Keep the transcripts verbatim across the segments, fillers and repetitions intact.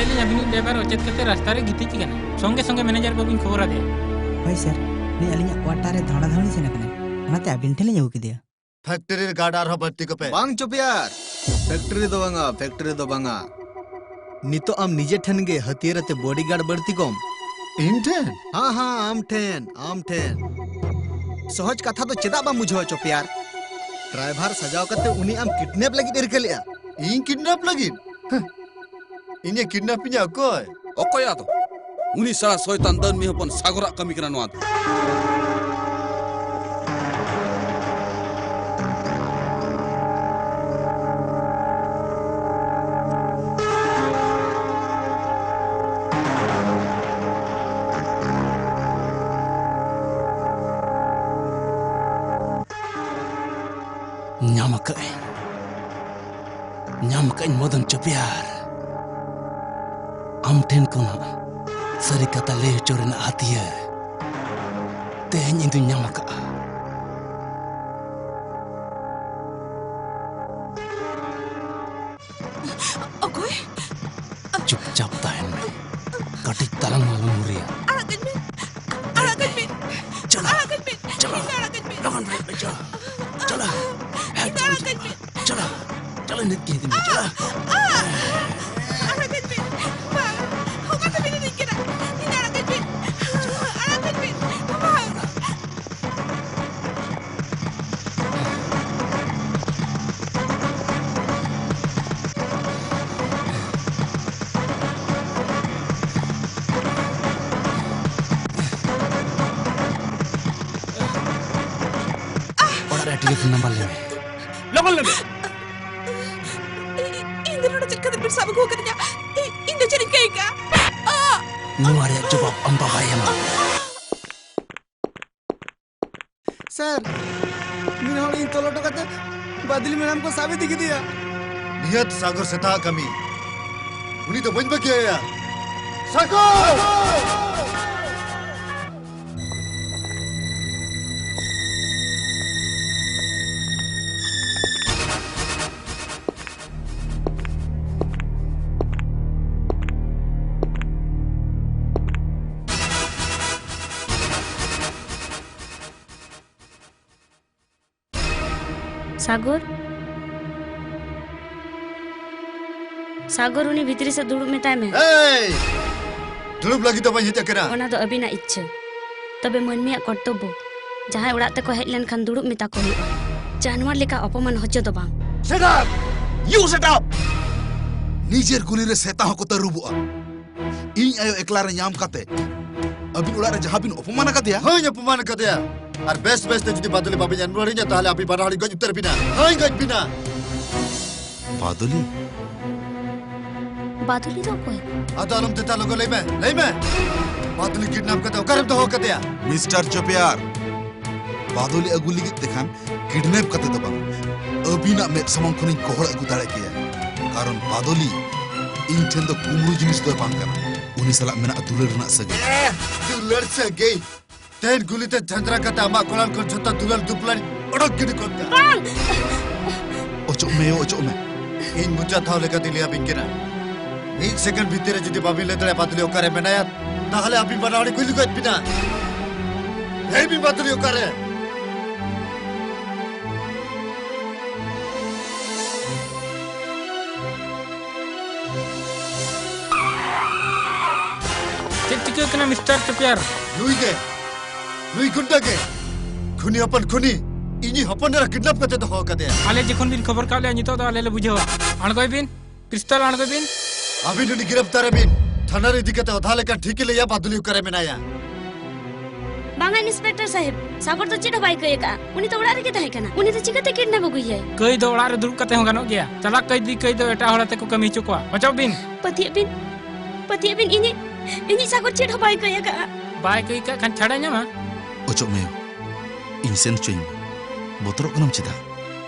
ᱟᱹᱞᱤᱧ ᱟᱹᱵᱤᱱᱤᱡ ᱰᱨᱟᱭᱵᱷᱟᱨ ᱚᱪᱮᱫ ᱠᱟᱛᱮ ᱨᱟᱥᱛᱟ ᱨᱮ ᱜᱤᱛᱤᱡ ᱟᱠᱟᱱᱟᱭ᱾ ᱥᱚᱸᱜᱮ ᱥᱚᱸᱜᱮ ᱢᱮᱱᱮᱡᱟᱨ ᱵᱟᱹᱵᱩᱧ ᱠᱷᱚᱵᱚᱨ ᱟᱫᱮᱭᱟ᱾ ᱦᱳᱭ ᱥᱟᱨ, ᱩᱱᱤ ᱟᱹᱞᱤᱧᱟᱜ ᱠᱣᱟᱴᱟᱨ ᱨᱮ ᱫᱷᱟᱣᱲᱟ ᱫᱷᱟᱣᱲᱤ ᱥᱮᱱ ᱟᱠᱟᱱᱟᱭ, ᱚᱱᱟᱛᱮ ᱟᱹᱵᱤᱱ ᱴᱷᱮᱱ ᱞᱤᱧ ᱟᱹᱜᱩ ᱠᱮᱫᱮᱭᱟ᱾ ᱯᱷᱮᱠᱴᱨᱤ ᱨᱮ ᱜᱟᱨᱰ ᱟᱨᱦᱚᱸ ᱵᱟᱹᱲᱛᱤ ᱠᱚᱯᱮ᱾ ᱵᱟᱝ ᱪᱚᱯᱮᱭᱟᱨ, ᱯᱷᱮᱠᱴᱨᱤ ᱫᱚ ᱵᱟᱝᱟ, ᱯᱷᱮᱠᱴᱨᱤ ᱫᱚ ᱵᱟᱝᱟ᱾ ᱱᱤᱛᱚᱜ ᱟᱢ ᱱᱤᱡᱮ ᱴᱷᱮᱱ ᱜᱮ ᱦᱟᱹᱛᱭᱟᱹᱨ ᱟᱛᱮ ᱵᱚᱰᱤᱜᱟᱨᱰ ᱵᱟᱹᱲᱛᱤ ᱠᱚᱢ᱾ ᱤᱧ ᱴᱷᱮᱱ? ᱦᱟᱸ, ᱦᱟᱸ, ᱟᱢ ᱴᱷᱮᱱ, ᱟᱢ ᱴᱷᱮᱱ᱾ ᱥᱚᱦᱚᱡ ᱠᱟᱛᱷᱟ ᱫᱚ ᱪᱮᱫᱟᱜ ᱵᱟᱢ ᱵᱩᱡᱷᱟᱹᱣᱟ ᱪᱚᱯᱮᱭᱟᱨ? ᱰᱨᱟᱭᱵᱷᱟᱨ ᱥᱟᱡᱟᱣ ᱠᱟᱛᱮ ᱩᱱᱤ ᱟᱢ ᱠᱤᱰᱱᱮᱯ ᱞᱟᱹᱜᱤᱫ ᱮ ᱨᱤᱠᱟᱹ ᱞᱮᱫᱼᱟ᱾ ᱤᱧ ᱠᱤᱰᱱᱮᱯ ᱞᱟᱹᱜᱤᱫ? ᱦᱮᱸ᱾ ᱤᱧᱮ ᱠᱤᱰᱱᱟᱯᱤᱧᱟ ᱚᱠᱚᱭ? ᱚᱠᱚᱭ ᱟᱫᱚ? ᱩᱱᱤ ᱥᱟᱲᱟ ᱥᱚᱭᱛᱟᱱ ᱫᱟᱹᱱᱢᱤ ᱦᱚᱯᱚᱱ ᱥᱟᱜᱚᱨᱟᱜ ᱠᱟᱹᱢᱤ ᱠᱟᱱᱟ ᱱᱚᱣᱟ ᱫᱚ᱾ ᱧᱟᱢ ᱟᱠᱟᱫ ᱟᱹᱧ᱾ ᱧᱟᱢ ᱟᱠᱟᱫ ᱟᱹᱧ ᱢᱚᱫᱚᱱ ᱪᱚᱯᱮᱭᱟᱨ᱾ ᱟᱢ ᱴᱷᱮᱱ ᱠᱷᱚᱱᱟᱜ ᱥᱟᱹᱨᱤ ᱠᱟᱛᱷᱟ ᱞᱟᱹᱭ ᱦᱚᱪᱚ ᱨᱮᱱᱟᱜ ᱦᱟᱹᱛᱭᱟᱹᱨ ᱛᱮᱦᱮᱧ ᱤᱧ ᱫᱩᱧ ᱧᱟᱢ ᱟᱠᱟᱫᱼᱟ᱾ ᱚᱠᱚᱭ? ᱪᱩᱯᱪᱟᱯ ᱛᱟᱦᱮᱱ ᱢᱮ᱾ ᱠᱟᱹᱴᱤᱡ ᱛᱟᱞᱟᱝ ᱦᱚᱸ ᱟᱞᱚᱢ ᱦᱩᱨᱤᱭᱟ᱾ ᱟᱲᱟᱜ ᱠᱟᱹᱧ ᱢᱮ᱾ ᱟᱲᱟᱜ ᱠᱟᱹᱧ ᱢᱮ᱾ ᱪᱟᱞᱟᱜ᱾ ᱟᱲᱟᱜ ᱠᱟᱹᱧ ᱢᱮ᱾ ᱪᱟᱞᱟᱜ᱾ ᱤᱧ ᱫᱚ ᱟᱲᱟᱜ ᱠᱟᱹᱧ ᱢᱮ᱾ ᱞᱚᱜᱚᱱ ᱵᱮᱨᱮᱫ ᱢᱮ, ᱪᱟᱞᱟᱜ᱾ ᱪᱟᱞᱟᱜ᱾ ᱤᱧ ᱫᱚ ᱟᱲᱟᱜ ᱠᱟᱹᱧ ᱢᱮ᱾ ᱪᱟᱞᱟᱜ᱾ ᱪᱟᱞᱟᱜ, ᱱᱤᱛ ᱜᱮ ᱤᱫᱤ ᱢᱮ, ᱪᱟᱞᱟᱜ᱾ ᱟᱲᱟᱜ ᱠᱟᱹᱧ ᱢᱮ᱾ ᱵᱟᱝ᱾ ᱚᱠᱟ ᱛᱮᱵᱤᱱ ᱤᱫᱤᱧ ᱠᱟᱱᱟ? ᱤᱧ ᱫᱚ ᱟᱲᱟᱜ ᱠᱟᱹᱧ ᱢᱮ᱾ ᱟᱲᱟᱜ ᱠᱟᱹᱧ ᱢᱮ᱾ ᱵᱟᱝ᱾ ᱚᱲᱟᱜ ᱨᱮ ᱴᱮᱞᱤᱯᱷᱳᱱ ᱱᱟᱢᱵᱟᱨ ᱞᱟᱹᱭ ᱢᱮ᱾ ᱞᱚᱜᱚᱱ ᱞᱟᱹᱭ ᱢᱮ᱾ ᱤ-, ᱤ-, ᱤᱧ ᱫᱚ ᱱᱚᱰᱮ ᱪᱮᱫ ᱠᱷᱟᱹᱛᱤᱨ ᱵᱤᱱ ᱥᱟᱵ ᱟᱹᱜᱩ ᱟᱠᱟᱫᱤᱧᱟ? ᱤ-, ᱤᱧ ᱫᱚ ᱪᱮᱫ ᱤᱧ ᱠᱟᱹᱭ ᱠᱟᱜᱼᱟ? ᱱᱚᱣᱟ ᱨᱮᱭᱟᱜ ᱡᱚᱵᱟᱵ ᱟᱢ ᱵᱟᱵᱟᱭ ᱮᱢᱟ᱾ ᱥᱟᱨ, ᱢᱤᱫ ᱦᱚᱲ ᱤᱧ ᱛᱚᱞ ᱦᱚᱴᱚ ᱠᱟᱛᱮ ᱵᱟᱫᱞᱤ ᱢᱮᱰᱟᱢ ᱠᱚ ᱥᱟᱵ ᱤᱫᱤ ᱠᱮᱫᱮᱭᱟ᱾ ᱱᱤᱦᱟᱹᱛ ᱥᱟᱜᱚᱨ ᱥᱮᱛᱟᱜ ᱠᱟᱹᱢᱤ᱾ ᱩᱱᱤ ᱫᱚ ᱵᱟᱹᱧ ᱵᱟᱹᱜᱤᱭᱟᱭᱟ᱾ ᱥᱟᱜᱚᱨ! ᱥᱟᱜᱚᱨ? ᱥᱟᱜᱚᱨ, ᱩᱱᱤ ᱵᱷᱤᱛᱨᱤ ᱥᱮᱫ ᱫᱩᱲᱩᱵ ᱢᱮᱛᱟᱭ ᱢᱮ᱾ ᱮᱭ! ᱫᱩᱲᱩᱵ ᱞᱟᱹᱜᱤᱫ ᱫᱚ ᱵᱟᱹᱧ ᱦᱮᱡ ᱟᱠᱟᱱᱟ᱾ ᱚᱱᱟ ᱫᱚ ᱟᱹᱵᱤᱱᱟᱜ ᱤᱪᱪᱷᱟᱹ᱾ ᱛᱚᱵᱮ ᱢᱟᱹᱱᱢᱤᱭᱟᱜ ᱠᱚᱨᱛᱚᱵᱵᱚ, ᱡᱟᱦᱟᱸᱭ ᱚᱲᱟᱜ ᱛᱮᱠᱚ ᱦᱮᱡ ᱞᱮᱱᱠᱷᱟᱱ ᱫᱩᱲᱩᱵ ᱢᱮᱛᱟ ᱠᱚ ᱦᱩᱭᱩᱜᱼᱟ, ᱡᱟᱱᱣᱟᱨ ᱞᱮᱠᱟ ᱚᱯᱚᱢᱟᱱ ᱦᱚᱪᱚ ᱫᱚ ᱵᱟᱝ᱾ Shut up! You shut up! ᱱᱤᱡᱮᱨ ᱜᱩᱞᱤ ᱨᱮ ᱥᱮᱛᱟ ᱦᱚᱸᱠᱚ ᱛᱟᱹᱨᱩᱵᱚᱜᱼᱟ᱾ ᱤᱧ ᱟᱭᱳ ᱮᱠᱞᱟ ᱨᱮ ᱧᱟᱢ ᱠᱟᱛᱮ ᱟᱹᱵᱤᱱ ᱚᱲᱟᱜ ᱨᱮ ᱡᱟᱦᱟᱸ ᱵᱤᱱ ᱚᱯᱚᱢᱟᱱ ᱟᱠᱟᱫᱮᱭᱟ᱾ ᱦᱳᱭ, ᱚᱯᱚᱢᱟᱱ ᱟᱠᱟᱫᱮᱭᱟ᱾ ᱟᱨ ᱵᱮᱥ ᱵᱮᱥ ᱛᱮ ᱡᱩᱫᱤ ᱵᱟᱫᱚᱞᱤ ᱵᱟᱵᱤᱱ ᱮᱢ ᱨᱩᱣᱟᱹᱲᱤᱧᱟ, ᱛᱟᱦᱞᱮ ᱟᱹᱵᱤᱱ ᱵᱟᱱᱟ ᱦᱚᱲᱤᱧ ᱜᱚᱡ ᱩᱛᱟᱹᱨ ᱵᱤᱱᱟ᱾ ᱦᱳᱭ, ᱜᱚᱡ ᱵᱤᱱᱟ᱾ ᱵᱟᱫᱚᱞᱤ? ᱵᱟᱫᱚᱞᱤ ᱫᱚ ᱚᱠᱚᱭ? ᱟᱫᱚ ᱟᱞᱚᱢ ᱛᱮᱛᱟ ᱞᱚᱜᱚ, ᱞᱟᱹᱭ ᱢᱮ, ᱞᱟᱹᱭ ᱢᱮ᱾ ᱵᱟᱫᱚᱞᱤ ᱠᱤᱰᱱᱟᱯ ᱠᱟᱛᱮ ᱚᱠᱟᱨᱮᱢ ᱫᱚᱦᱚ ᱠᱟᱫᱮᱭᱟ? ᱢᱤᱥᱴᱟᱨ ᱪᱚᱯᱮᱭᱟᱨ, ᱵᱟᱫᱚᱞᱤ ᱟᱹᱜᱩ ᱞᱟᱹᱜᱤᱫ ᱛᱮᱠᱷᱟᱱ ᱠᱤᱰᱱᱮᱯ ᱠᱟᱛᱮ ᱫᱚ ᱵᱟᱝ, ᱟᱹᱵᱤᱱᱟᱜ ᱢᱮᱫ ᱥᱟᱢᱟᱝ ᱠᱷᱚᱱᱤᱧ ᱜᱚᱦᱚᱲ ᱟᱹᱜᱩ ᱫᱟᱲᱮ ᱠᱮᱭᱟ᱾ ᱠᱟᱨᱚᱱ ᱵᱟᱫᱚᱞᱤ ᱤᱧ ᱴᱷᱮᱱ ᱫᱚ ᱠᱩᱢᱲᱩ ᱡᱤᱱᱤᱥ ᱫᱚᱭ ᱵᱟᱝ ᱠᱟᱱᱟ᱾ ᱩᱱᱤ ᱥᱟᱞᱟᱜ ᱢᱮᱱᱟᱜᱼᱟ ᱫᱩᱞᱟᱹᱲ ᱨᱮᱱᱟᱜ ᱥᱟᱹᱜᱟᱹᱭ᱾ ᱮ, ᱫᱩᱞᱟᱹᱲ ᱥᱟᱹᱜᱟᱹᱭ? ᱛᱮᱦᱮᱧ ᱜᱩᱞᱤᱛᱮ ᱡᱷᱟᱸᱡᱨᱟ ᱠᱟᱛᱮ ᱟᱢᱟᱜ ᱠᱚᱲᱟᱢ ᱠᱷᱚᱱ ᱡᱷᱚᱛᱚ ᱫᱩᱞᱟᱹᱲ ᱫᱩᱯᱞᱟᱹᱲ ᱚᱰᱚᱠ ᱜᱤᱰᱤ ᱜᱚᱫ ᱠᱟᱜᱼᱟ᱾ ᱵᱟᱝ! ᱚᱪᱚᱜ ᱢᱮ ᱭᱳ, ᱚᱪᱚᱜ ᱢᱮ᱾ ᱤᱧ ᱢᱩᱪᱟᱹᱫ ᱫᱷᱟᱣ ᱞᱮᱠᱟᱛᱮᱧ ᱞᱟᱹᱭ ᱟᱹᱵᱤᱱ ᱠᱟᱱᱟ, ᱢᱤᱫ ᱥᱮᱠᱮᱱᱰ ᱵᱷᱤᱛᱤᱨ ᱨᱮ ᱡᱩᱫᱤ ᱵᱟᱵᱤᱱ ᱞᱟᱹᱭ ᱫᱟᱲᱮᱭᱟᱜᱼᱟ ᱵᱟᱫᱚᱞᱤ ᱚᱠᱟᱨᱮ ᱢᱮᱱᱟᱭᱟ, ᱛᱟᱦᱞᱮ ᱟᱹᱵᱤᱱ ᱵᱟᱱᱟ ᱦᱚᱲᱤᱧ ᱜᱩᱞᱤ ᱜᱚᱡ ᱵᱤᱱᱟ᱾ ᱞᱟᱹᱭ ᱵᱤᱱ ᱵᱟᱫᱚᱞᱤ ᱚᱠᱟᱨᱮ? ᱪᱮᱫ ᱪᱤᱠᱟᱹ ᱠᱟᱱᱟ ᱢᱤᱥᱴᱟᱨ ᱪᱚᱯᱮᱭᱟᱨ? ᱱᱩᱭ ᱜᱮ, ᱱᱩᱭ ᱜᱩᱱᱰᱟ ᱜᱮ, ᱠᱷᱩᱱᱤ ᱦᱚᱯᱚᱱ ᱠᱷᱩᱱᱤ, ᱤᱧᱤᱡ ᱦᱚᱯᱚᱱ ᱮᱨᱟ ᱠᱤᱰᱱᱟᱯ ᱠᱟᱛᱮ ᱫᱚᱦᱚ ᱟᱠᱟᱫᱮᱭᱟ᱾ ᱟᱞᱮ ᱡᱚᱠᱷᱚᱱ ᱵᱤᱱ ᱠᱷᱚᱵᱚᱨ ᱠᱟᱜ ᱞᱮᱭᱟ, ᱱᱤᱛᱚᱜ ᱫᱚ ᱟᱞᱮ ᱞᱮ ᱵᱩᱡᱷᱟᱹᱣᱟ᱾ ᱟᱬᱜᱚᱭ ᱵᱤᱱ, ᱯᱤᱥᱴᱚᱞ ᱟᱬᱜᱚᱭ ᱵᱤᱱ᱾ ᱟᱹᱵᱤᱱ ᱩᱱᱤ ᱜᱨᱮᱯᱛᱟᱨ ᱮ ᱵᱤᱱ, ᱛᱷᱟᱱᱟ ᱨᱮ ᱤᱫᱤ ᱠᱟᱛᱮ ᱚᱫᱷᱟ ᱞᱮᱠᱟᱱ ᱴᱷᱤᱠ ᱮ ᱞᱟᱹᱭᱟ ᱵᱟᱫᱩᱞᱤ ᱚᱠᱟᱨᱮ ᱢᱮᱱᱟᱭᱟ᱾ ᱵᱟᱝᱟ ᱤᱱᱥᱯᱮᱠᱴᱚᱨ ᱥᱟᱦᱮᱵ, ᱥᱟᱜᱚᱨ ᱫᱚ ᱪᱮᱫ ᱦᱚᱸ ᱵᱟᱭ ᱠᱟᱹᱭ ᱟᱠᱟᱫᱼᱟ᱾ ᱩᱱᱤ ᱫᱚ ᱚᱲᱟᱜ ᱨᱮᱜᱮ ᱛᱟᱦᱮᱸ ᱠᱟᱱᱟ᱾ ᱩᱱᱤ ᱫᱚ ᱪᱤᱠᱟᱹᱛᱮ ᱠᱤᱰᱱᱟᱯ ᱟᱹᱜᱩᱭᱮᱭᱟᱭ? ᱠᱟᱹᱭ ᱫᱚ ᱚᱲᱟᱜ ᱨᱮ ᱫᱩᱲᱩᱵ ᱠᱟᱛᱮ ᱦᱚᱸ ᱜᱟᱱᱚᱜ ᱜᱮᱭᱟ᱾ ᱪᱟᱞᱟᱜ ᱠᱟᱹᱭ ᱫᱤ ᱠᱟᱹᱭ ᱫᱚ ᱮᱴᱟᱜ ᱦᱚᱲ ᱟᱛᱮ ᱠᱚ ᱠᱟᱹᱢᱤ ᱦᱚᱪᱚ ᱠᱚᱣᱟ᱾ ᱚᱪᱚᱜ ᱵᱤᱱ᱾ ᱯᱟᱹᱛᱭᱟᱹᱜ ᱵᱤᱱ, ᱯᱟᱹᱛᱭᱟᱹᱜ ᱵᱤᱱ, ᱤᱧᱤᱡ, ᱤᱧᱤᱡ ᱥᱟᱜᱚᱨ ᱪᱮᱫ ᱦᱚᱸ ᱵᱟᱭ ᱠᱟᱹᱭ ᱟᱠᱟᱫᱼᱟ᱾ ᱵᱟᱭ ᱠᱟᱹᱭ ᱠᱟᱜ ᱠᱷᱟᱱ ᱪᱷᱟᱲᱮ ᱧᱟᱢᱟ? ᱚᱪᱚᱜ ᱢᱮ, ᱤᱧ ᱥᱮᱱ ᱦᱚᱪᱚᱧ ᱢᱮ᱾ ᱵᱚᱛᱚᱨᱚᱜ ᱠᱟᱱᱟᱢ ᱪᱮᱫᱟᱜ?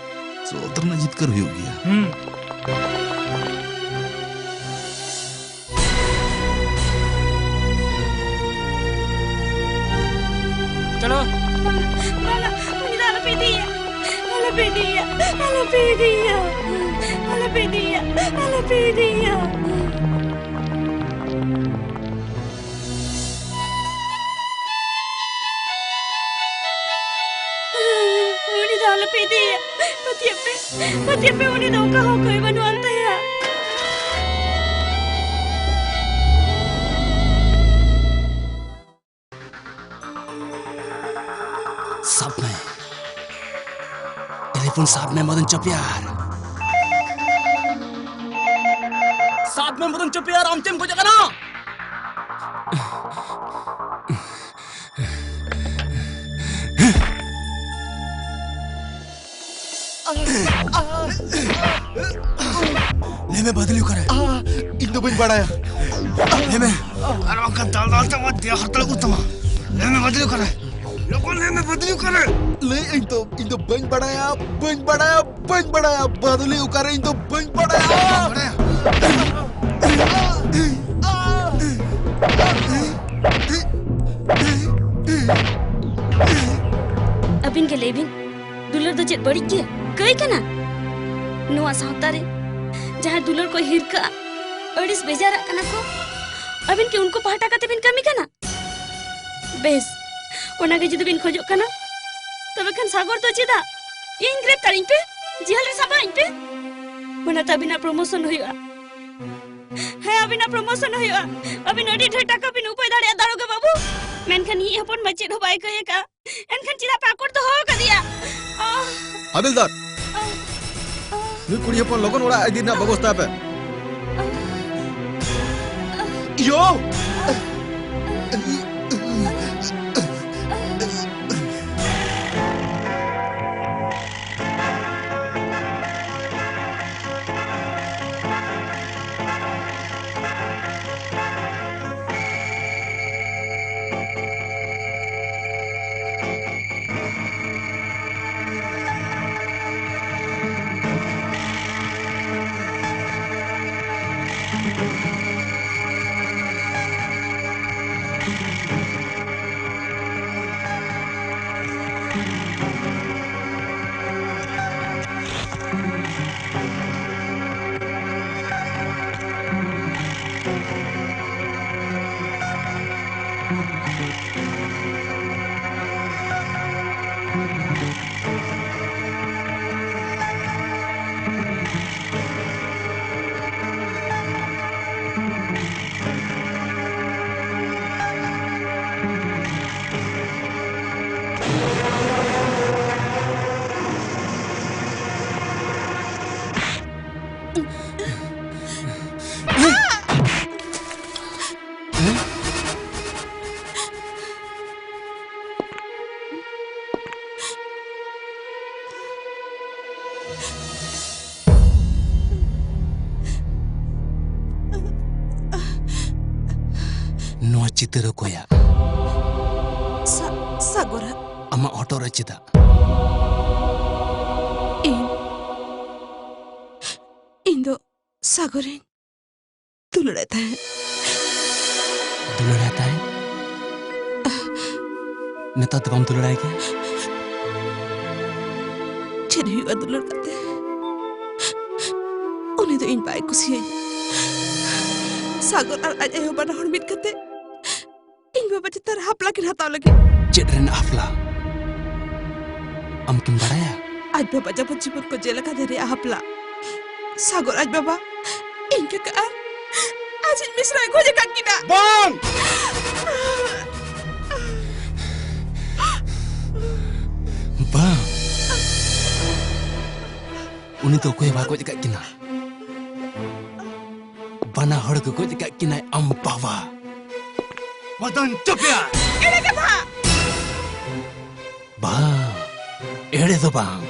ᱥᱚᱛ ᱨᱮᱱᱟᱜ ᱡᱤᱛᱠᱟᱹᱨ ᱦᱩᱭᱩᱜ ᱜᱮᱭᱟ᱾ ᱦᱩᱸ᱾ ᱪᱚᱞᱚ᱾ ᱵᱟᱝᱟ, ᱵᱟᱝᱟ, ᱩᱱᱤ ᱫᱚ ᱟᱞᱚᱯᱮ ᱤᱫᱤᱭᱮᱭᱟ᱾ ᱟᱞᱚᱯᱮ ᱤᱫᱤᱭᱮᱭᱟ, ᱟᱞᱚᱯᱮ ᱤᱫᱤᱭᱮᱭᱟ, ᱟᱞᱚᱯᱮ ᱤᱫᱤᱭᱮᱭᱟ, ᱟᱞᱚᱯᱮ ᱤᱫᱤᱭᱮᱭᱟ᱾ ᱩᱱᱤ ᱫᱚ ᱟᱞᱚᱯᱮ ᱤᱫᱤᱭᱮᱭᱟ᱾ ᱯᱟᱹᱛᱭᱟᱹᱜ ᱯᱮ, ᱯᱟᱹᱛᱭᱟᱹᱜ ᱯᱮ, ᱩᱱᱤ ᱫᱚ ᱚᱠᱟ ᱦᱚᱸ ᱠᱟᱹᱭ ᱵᱟᱹᱱᱩᱜ ᱟᱱ ᱛᱟᱭᱟ᱾ ᱥᱟᱵ ᱢᱮ, ᱴᱮᱞᱤᱯᱷᱳᱱ ᱥᱟᱵ ᱢᱮ, ᱢᱚᱫᱚᱱ ᱪᱚᱯᱮᱭᱟᱨ᱾ ᱥᱟᱵ ᱢᱮ, ᱢᱚᱫᱚᱱ ᱪᱚᱯᱮᱭᱟᱨ, ᱟᱢ ᱪᱮᱫ ᱮᱢ ᱠᱷᱚᱡᱚᱜ ᱠᱟᱱᱟ? ᱞᱟᱹᱭ ᱢᱮ, ᱵᱟᱫᱞᱤ ᱚᱠᱟᱨᱮ? ᱤᱧ ᱫᱚ ᱵᱟᱹᱧ ᱵᱟᱲᱟᱭᱟ᱾ ᱞᱟᱹᱭ ᱢᱮ᱾ ᱟᱨ ᱵᱟᱝᱠᱷᱟᱱ ᱫᱟᱞ ᱫᱟᱞ ᱛᱮ ᱟᱢᱟᱜ ᱫᱮᱭᱟ ᱦᱟᱨᱛᱟᱲ ᱩᱛᱟᱹᱨ ᱛᱟᱢᱟ᱾ ᱞᱟᱹᱭ ᱢᱮ, ᱵᱟᱫᱞᱤ ᱚᱠᱟᱨᱮ? ᱞᱚᱜᱚᱱ ᱞᱟᱹᱭ ᱢᱮ, ᱵᱟᱫᱞᱤ ᱚᱠᱟᱨᱮ? ᱞᱟᱹᱭ ᱟᱹᱧ ᱛᱚ, ᱤᱧ ᱫᱚ ᱵᱟᱹᱧ ᱵᱟᱲᱟᱭᱟ, ᱵᱟᱹᱧ ᱵᱟᱲᱟᱭᱟ, ᱵᱟᱹᱧ ᱵᱟᱲᱟᱭᱟ᱾ ᱵᱟᱫᱞᱤ ᱚᱠᱟᱨᱮ? ᱤᱧ ᱫᱚ ᱵᱟᱹᱧ ᱵᱟᱲᱟᱭᱟ᱾ ᱵᱟᱢ ᱵᱟᱲᱟᱭᱟ? ᱟᱹᱵᱤᱱ ᱜᱮ ᱞᱟᱹᱭ ᱵᱤᱱ, ᱫᱩᱞᱟᱹᱲ ᱫᱚ ᱪᱮᱫ ᱵᱟᱹᱲᱤᱡ ᱜᱮ ᱠᱟᱹᱭ ᱠᱟᱱᱟ? ᱱᱚᱣᱟ ᱥᱟᱶᱛᱟ ᱨᱮ ᱡᱟᱦᱟᱸᱭ ᱫᱩᱞᱟᱹᱲ ᱠᱚ ᱦᱤᱨᱠᱟᱹᱜᱼᱟ, ᱟᱹᱲᱤᱥ ᱵᱮᱡᱟᱨᱟᱜ ᱠᱟᱱᱟ ᱠᱚ, ᱟᱹᱵᱤᱱ ᱠᱤ ᱩᱱᱠᱩ ᱯᱟᱦᱴᱟ ᱠᱟᱛᱮ ᱵᱤᱱ ᱠᱟᱹᱢᱤ ᱠᱟᱱᱟ? ᱵᱮᱥ, ᱚᱱᱟᱜᱮ ᱡᱩᱫᱤ ᱵᱤᱱ ᱠᱷᱚᱡᱚᱜ ᱠᱟᱱᱟ, ᱛᱚᱵᱮ ᱠᱷᱟᱱ ᱥᱟᱜᱚᱨ ᱫᱚ ᱪᱮᱫᱟᱜ? ᱤᱧ ᱜᱨᱮᱯᱛᱟᱨᱤᱧ ᱯᱮ, ᱡᱮᱞ ᱨᱮ ᱥᱟᱵᱟᱧ ᱯᱮ, ᱚᱱᱟᱛᱮ ᱟᱹᱵᱤᱱᱟᱜ ᱯᱨᱚᱢᱳᱥᱚᱱ ᱦᱩᱭᱩᱜᱼᱟ᱾ ᱦᱮᱸ, ᱟᱹᱵᱤᱱᱟᱜ ᱯᱨᱚᱢᱳᱥᱚᱱ ᱦᱩᱭᱩᱜᱼᱟ᱾ ᱟᱹᱵᱤᱱ ᱟᱹᱰᱤ ᱰᱷᱮᱨ ᱴᱟᱠᱟ ᱵᱤᱱ ᱩᱯᱟᱹᱭ ᱫᱟᱲᱮᱭᱟᱜᱼᱟ, ᱫᱟᱨᱚᱜᱟ ᱵᱟᱹᱵᱩ᱾ ᱢᱮᱱᱠᱷᱟᱱ ᱤᱧᱤᱡ ᱦᱚᱯᱚᱱ ᱢᱟ ᱪᱮᱫ ᱦᱚᱸ ᱵᱟᱭ ᱠᱟᱹᱭ ᱟᱠᱟᱫᱼᱟ, ᱮᱱᱠᱷᱟᱱ ᱪᱮᱫᱟᱜ ᱯᱮ ᱟᱠᱚᱴ ᱫᱚᱦᱚ ᱟᱠᱟᱫᱮᱭᱟ? ᱟᱦ! ᱦᱟᱵᱤᱞᱫᱟᱨ, ᱟᱦ! ᱟᱦ! ᱱᱩᱭ ᱠᱩᱲᱤ ᱦᱚᱯᱚᱱ ᱞᱚᱜᱚᱱ ᱚᱲᱟᱜ ᱤᱫᱤ ᱨᱮᱱᱟᱜ ᱵᱮᱵᱚᱥᱛᱷᱟ ᱯᱮ᱾ ᱟᱦ! ᱭᱳ! ᱪᱤᱛᱟᱹᱨ ᱚᱠᱚᱭᱟᱜ? ᱥᱟ-, ᱥᱟᱜᱚᱨᱟᱜ᱾ ᱟᱢᱟᱜ ᱦᱚᱴᱚᱜ ᱨᱮ ᱪᱮᱫᱟᱜ? ᱤᱧ, ᱤᱧ ᱫᱚ ᱥᱟᱜᱚᱨᱤᱧ ᱫᱩᱞᱟᱹᱲᱟᱭ ᱛᱟᱦᱮᱸᱫ᱾ ᱫᱩᱞᱟᱹᱲᱟᱭ ᱛᱟᱦᱮᱸᱫ? ᱱᱮᱛᱟᱨ ᱫᱚ ᱵᱟᱢ ᱫᱩᱞᱟᱹᱲᱟᱭ ᱜᱮᱭᱟ? ᱪᱮᱫ ᱦᱩᱭᱩᱜᱼᱟ ᱫᱩᱞᱟᱹᱲ ᱠᱟᱛᱮ? ᱩᱱᱤ ᱫᱚ ᱤᱧ ᱵᱟᱭ ᱠᱩᱥᱤᱭᱟᱹᱧᱟ᱾ ᱥᱟᱜᱚᱨ ᱟᱨ ᱟᱡ ᱟᱭᱳ ᱵᱟᱱᱟ ᱦᱚᱲ ᱢᱤᱫ ᱠᱟᱛᱮ ᱤᱧ ᱵᱟᱵᱟ ᱪᱮᱛᱟᱱ ᱨᱮ ᱦᱟᱯᱞᱟ ᱠᱤᱱ ᱦᱟᱛᱟᱣ ᱞᱟᱹᱜᱤᱫ᱾ ᱪᱮᱫ ᱨᱮᱱᱟᱜ ᱦᱟᱯᱞᱟ? ᱟᱢ ᱠᱤᱢ ᱵᱟᱲᱟᱭᱟ? ᱟᱡ ᱵᱟᱵᱟ ᱡᱟᱵᱚᱛ ᱡᱤᱵᱚᱱ ᱠᱚ ᱡᱮᱞ ᱟᱠᱟᱫᱮ ᱨᱮᱭᱟᱜ ᱦᱟᱯᱞᱟ᱾ ᱥᱟᱜᱚᱨ ᱟᱡ ᱵᱟᱵᱟ, ᱤᱧ ᱠᱟᱠᱟ ᱟᱨ ᱟᱡᱤᱡ ᱢᱤᱥᱨᱟᱭ ᱜᱚᱡ ᱟᱠᱟᱫ ᱠᱤᱱᱟ᱾ ᱵᱟᱝ! ᱵᱟᱝ! ᱩᱱᱤ ᱫᱚ ᱚᱠᱚᱭ ᱦᱚᱸ ᱵᱟᱭ ᱜᱚᱡ ᱟᱠᱟᱫ ᱠᱤᱱᱟ᱾ ᱵᱟᱱᱟ ᱦᱚᱲ ᱠᱚ ᱜᱚᱡ ᱟᱠᱟᱫ ᱠᱤᱱᱟᱭ ᱟᱢ ᱵᱟᱵᱟ᱾ ᱢᱚᱫᱚᱱ ᱪᱚᱯᱮᱭᱟ! ᱮᱲᱮ ᱠᱟᱛᱷᱟ! ᱵᱟᱝ, ᱮᱲᱮ ᱫᱚ ᱵᱟᱝ᱾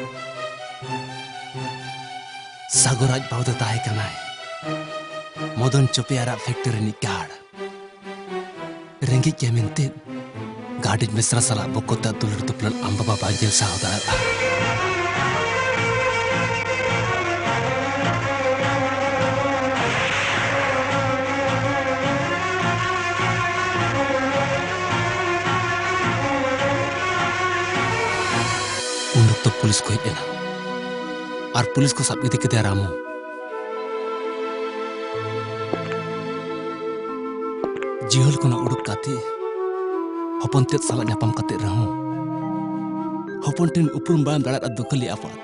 ᱥᱟᱜᱚᱨ ᱟᱡ ᱵᱟᱵᱟ ᱫᱚ ᱛᱟᱦᱮᱸ ᱠᱟᱱᱟᱭ ᱢᱚᱫᱚᱱ ᱪᱚᱯᱮᱭᱟᱨᱟᱜ ᱯᱷᱮᱠᱴᱚᱨᱤ ᱨᱤᱱᱤᱡ ᱜᱟᱨᱰ᱾ ᱨᱮᱸᱜᱮᱡ ᱜᱮᱭᱟ ᱢᱮᱱᱛᱮ ᱜᱟᱨᱰ ᱤᱡ ᱢᱤᱥᱨᱟ ᱥᱟᱞᱟᱜ ᱵᱚᱠᱚᱛ ᱟᱜ ᱫᱩᱞᱟᱹᱲ ᱫᱩᱯᱞᱟᱹᱲ ᱟᱢ ᱵᱟᱵᱟ ᱵᱟᱭ ᱧᱮᱞ ᱥᱟᱦᱟᱣ ᱫᱟᱲᱮᱭᱟᱜᱼᱟ᱾ ᱩᱱ ᱚᱠᱛᱚ ᱯᱩᱞᱤᱥ ᱠᱚ ᱦᱮᱡ ᱮᱱᱟ ᱟᱨ ᱯᱩᱞᱤᱥ ᱠᱚ ᱥᱟᱵ ᱤᱫᱤ ᱠᱮᱫᱮᱭᱟ ᱨᱟᱢᱩ᱾ ᱡᱤᱦᱚᱞ ᱠᱷᱚᱱᱟᱜ ᱩᱰᱩᱠ ᱠᱟᱛᱮ ᱦᱚᱯᱚᱱ ᱛᱮᱫ ᱥᱟᱞᱟᱜ ᱧᱟᱯᱟᱢ ᱠᱟᱛᱮ ᱨᱮᱦᱚᱸ ᱦᱚᱯᱚᱱ ᱴᱷᱮᱱ ᱩᱯᱨᱩᱢ ᱵᱟᱭ ᱮᱢ ᱫᱟᱲᱮᱭᱟᱫ ᱫᱩᱠᱷᱟᱹᱞᱤ ᱟᱯᱟᱛ᱾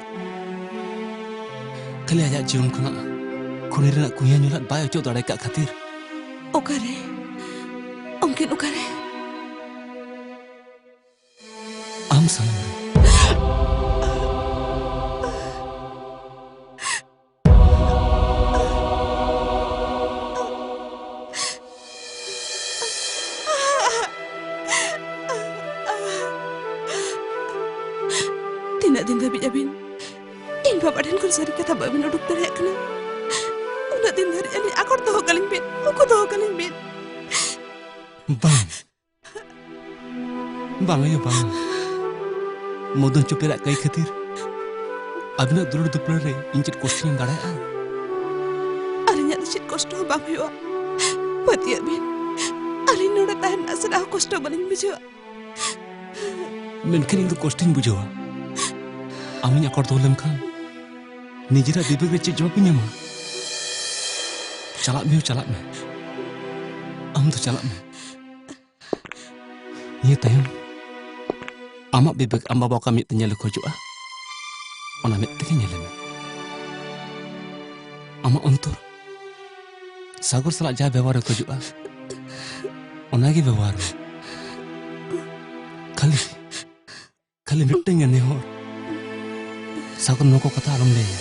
ᱠᱷᱟᱹᱞᱤ ᱟᱡᱟᱜ ᱡᱤᱭᱚᱱ ᱠᱷᱚᱱᱟᱜ ᱠᱷᱩᱱᱤ ᱨᱮᱱᱟᱜ ᱠᱩᱭᱟᱹ ᱧᱩᱞᱟᱫ ᱵᱟᱭ ᱚᱪᱚᱜ ᱫᱟᱲᱮ ᱠᱟᱜ ᱠᱷᱟᱹᱛᱤᱨ᱾ ᱚᱠᱟᱨᱮ? ᱩᱱᱠᱤᱱ ᱚᱠᱟᱨᱮ? ᱟᱢ ᱥᱟᱱᱟᱢ ᱨᱮ᱾ ᱛᱤᱱᱟᱹᱜ ᱫᱤᱱ ᱫᱷᱟᱹᱵᱤᱡ ᱟᱹᱵᱤᱱ ᱤᱧ ᱵᱟᱵᱟ ᱴᱷᱮᱱ ᱠᱷᱚᱱ ᱥᱟᱹᱨᱤ ᱠᱟᱛᱷᱟ ᱵᱟᱹᱵᱤᱱ ᱩᱰᱩᱠ ᱫᱟᱲᱮᱭᱟᱜ ᱠᱟᱱᱟ? ᱩᱱᱟᱹᱜ ᱫᱤᱱ ᱫᱷᱟᱹᱨᱤᱡ ᱟᱹᱞᱤᱧ ᱟᱠᱚᱴ ᱫᱚᱦᱚ ᱠᱟᱹᱞᱤᱧ ᱵᱤᱱ, ᱩᱠᱩ ᱫᱚᱦᱚ ᱠᱟᱹᱞᱤᱧ ᱵᱤᱱ᱾ ᱵᱟᱝ, ᱵᱟᱝ ᱟᱭᱳ, ᱵᱟᱝ᱾ ᱢᱚᱫᱚᱱ ᱪᱩᱯᱮᱨᱟᱜ ᱠᱟᱹᱭ ᱠᱷᱟᱹᱛᱤᱨ ᱟᱹᱵᱤᱱᱟᱜ ᱫᱩᱞᱟᱹᱲ ᱫᱩᱯᱞᱟᱹᱲ ᱨᱮ ᱤᱧ ᱪᱮᱫ ᱠᱚᱥᱴᱚᱧ ᱮᱢ ᱫᱟᱲᱮᱭᱟᱜᱼᱟ? ᱟᱹᱞᱤᱧᱟᱜ ᱫᱚ ᱪᱮᱫ ᱠᱚᱥᱴᱚ ᱦᱚᱸ ᱵᱟᱝ ᱦᱩᱭᱩᱜᱼᱟ᱾ ᱯᱟᱹᱛᱭᱟᱹᱜ ᱵᱤᱱ, ᱟᱹᱞᱤᱧ ᱱᱚᱰᱮ ᱛᱟᱦᱮᱱ ᱱᱟᱥᱮᱱᱟᱜ ᱦᱚᱸ ᱠᱚᱥᱴᱚ ᱵᱟᱹᱞᱤᱧ ᱵᱩᱡᱷᱟᱹᱣᱟ᱾ ᱢᱮᱱᱠᱷᱟᱱ ᱤᱧ ᱫᱚ ᱠᱚᱥᱴᱚᱧ ᱵᱩᱡᱷᱟᱹᱣᱟ᱾ ᱟᱢᱤᱧ ᱟᱠᱚᱴ ᱫᱚᱦᱚ ᱞᱮᱢ ᱠᱷᱟᱱ ᱱᱤᱡᱮᱨᱟᱜ ᱵᱤᱵᱮᱠ ᱨᱮ ᱪᱮᱫ ᱡᱚᱵᱟᱵ ᱤᱧ ᱮᱢᱟ? ᱪᱟᱞᱟᱜ ᱢᱮ, ᱪᱟᱞᱟᱜ ᱢᱮ, ᱟᱢ ᱫᱚ ᱪᱟᱞᱟᱜ ᱢᱮ᱾ ᱱᱤᱭᱟᱹ ᱛᱟᱭᱚᱢ ᱟᱢᱟᱜ ᱵᱤᱵᱮᱠ ᱟᱢ ᱵᱟᱵᱟ ᱚᱠᱟ ᱢᱮᱫ ᱛᱮ ᱧᱮᱞ ᱠᱷᱚᱡᱚᱜᱼᱟ, ᱚᱱᱟ ᱢᱮᱫ ᱛᱮᱜᱮ ᱧᱮᱞᱮ ᱢᱮ᱾ ᱟᱢᱟᱜ ᱚᱱᱛᱚᱨ ᱥᱟᱜᱚᱨ ᱥᱟᱞᱟᱜ ᱡᱟᱦᱟᱸ ᱵᱮᱵᱚᱦᱟᱨ ᱮ ᱠᱷᱚᱡᱚᱜᱼᱟ, ᱚᱱᱟᱜᱮ ᱵᱮᱵᱚᱦᱟᱨ ᱢᱮ᱾ ᱠᱷᱟᱹᱞᱤ, ᱠᱷᱟᱹᱞᱤ ᱢᱤᱫᱴᱟᱝ ᱜᱮ ᱱᱮᱦᱚᱨ, ᱥᱟᱜᱚᱨ ᱱᱚᱣᱟ ᱠᱚ ᱠᱟᱛᱷᱟ ᱟᱞᱚᱢ ᱞᱟᱹᱭᱟ᱾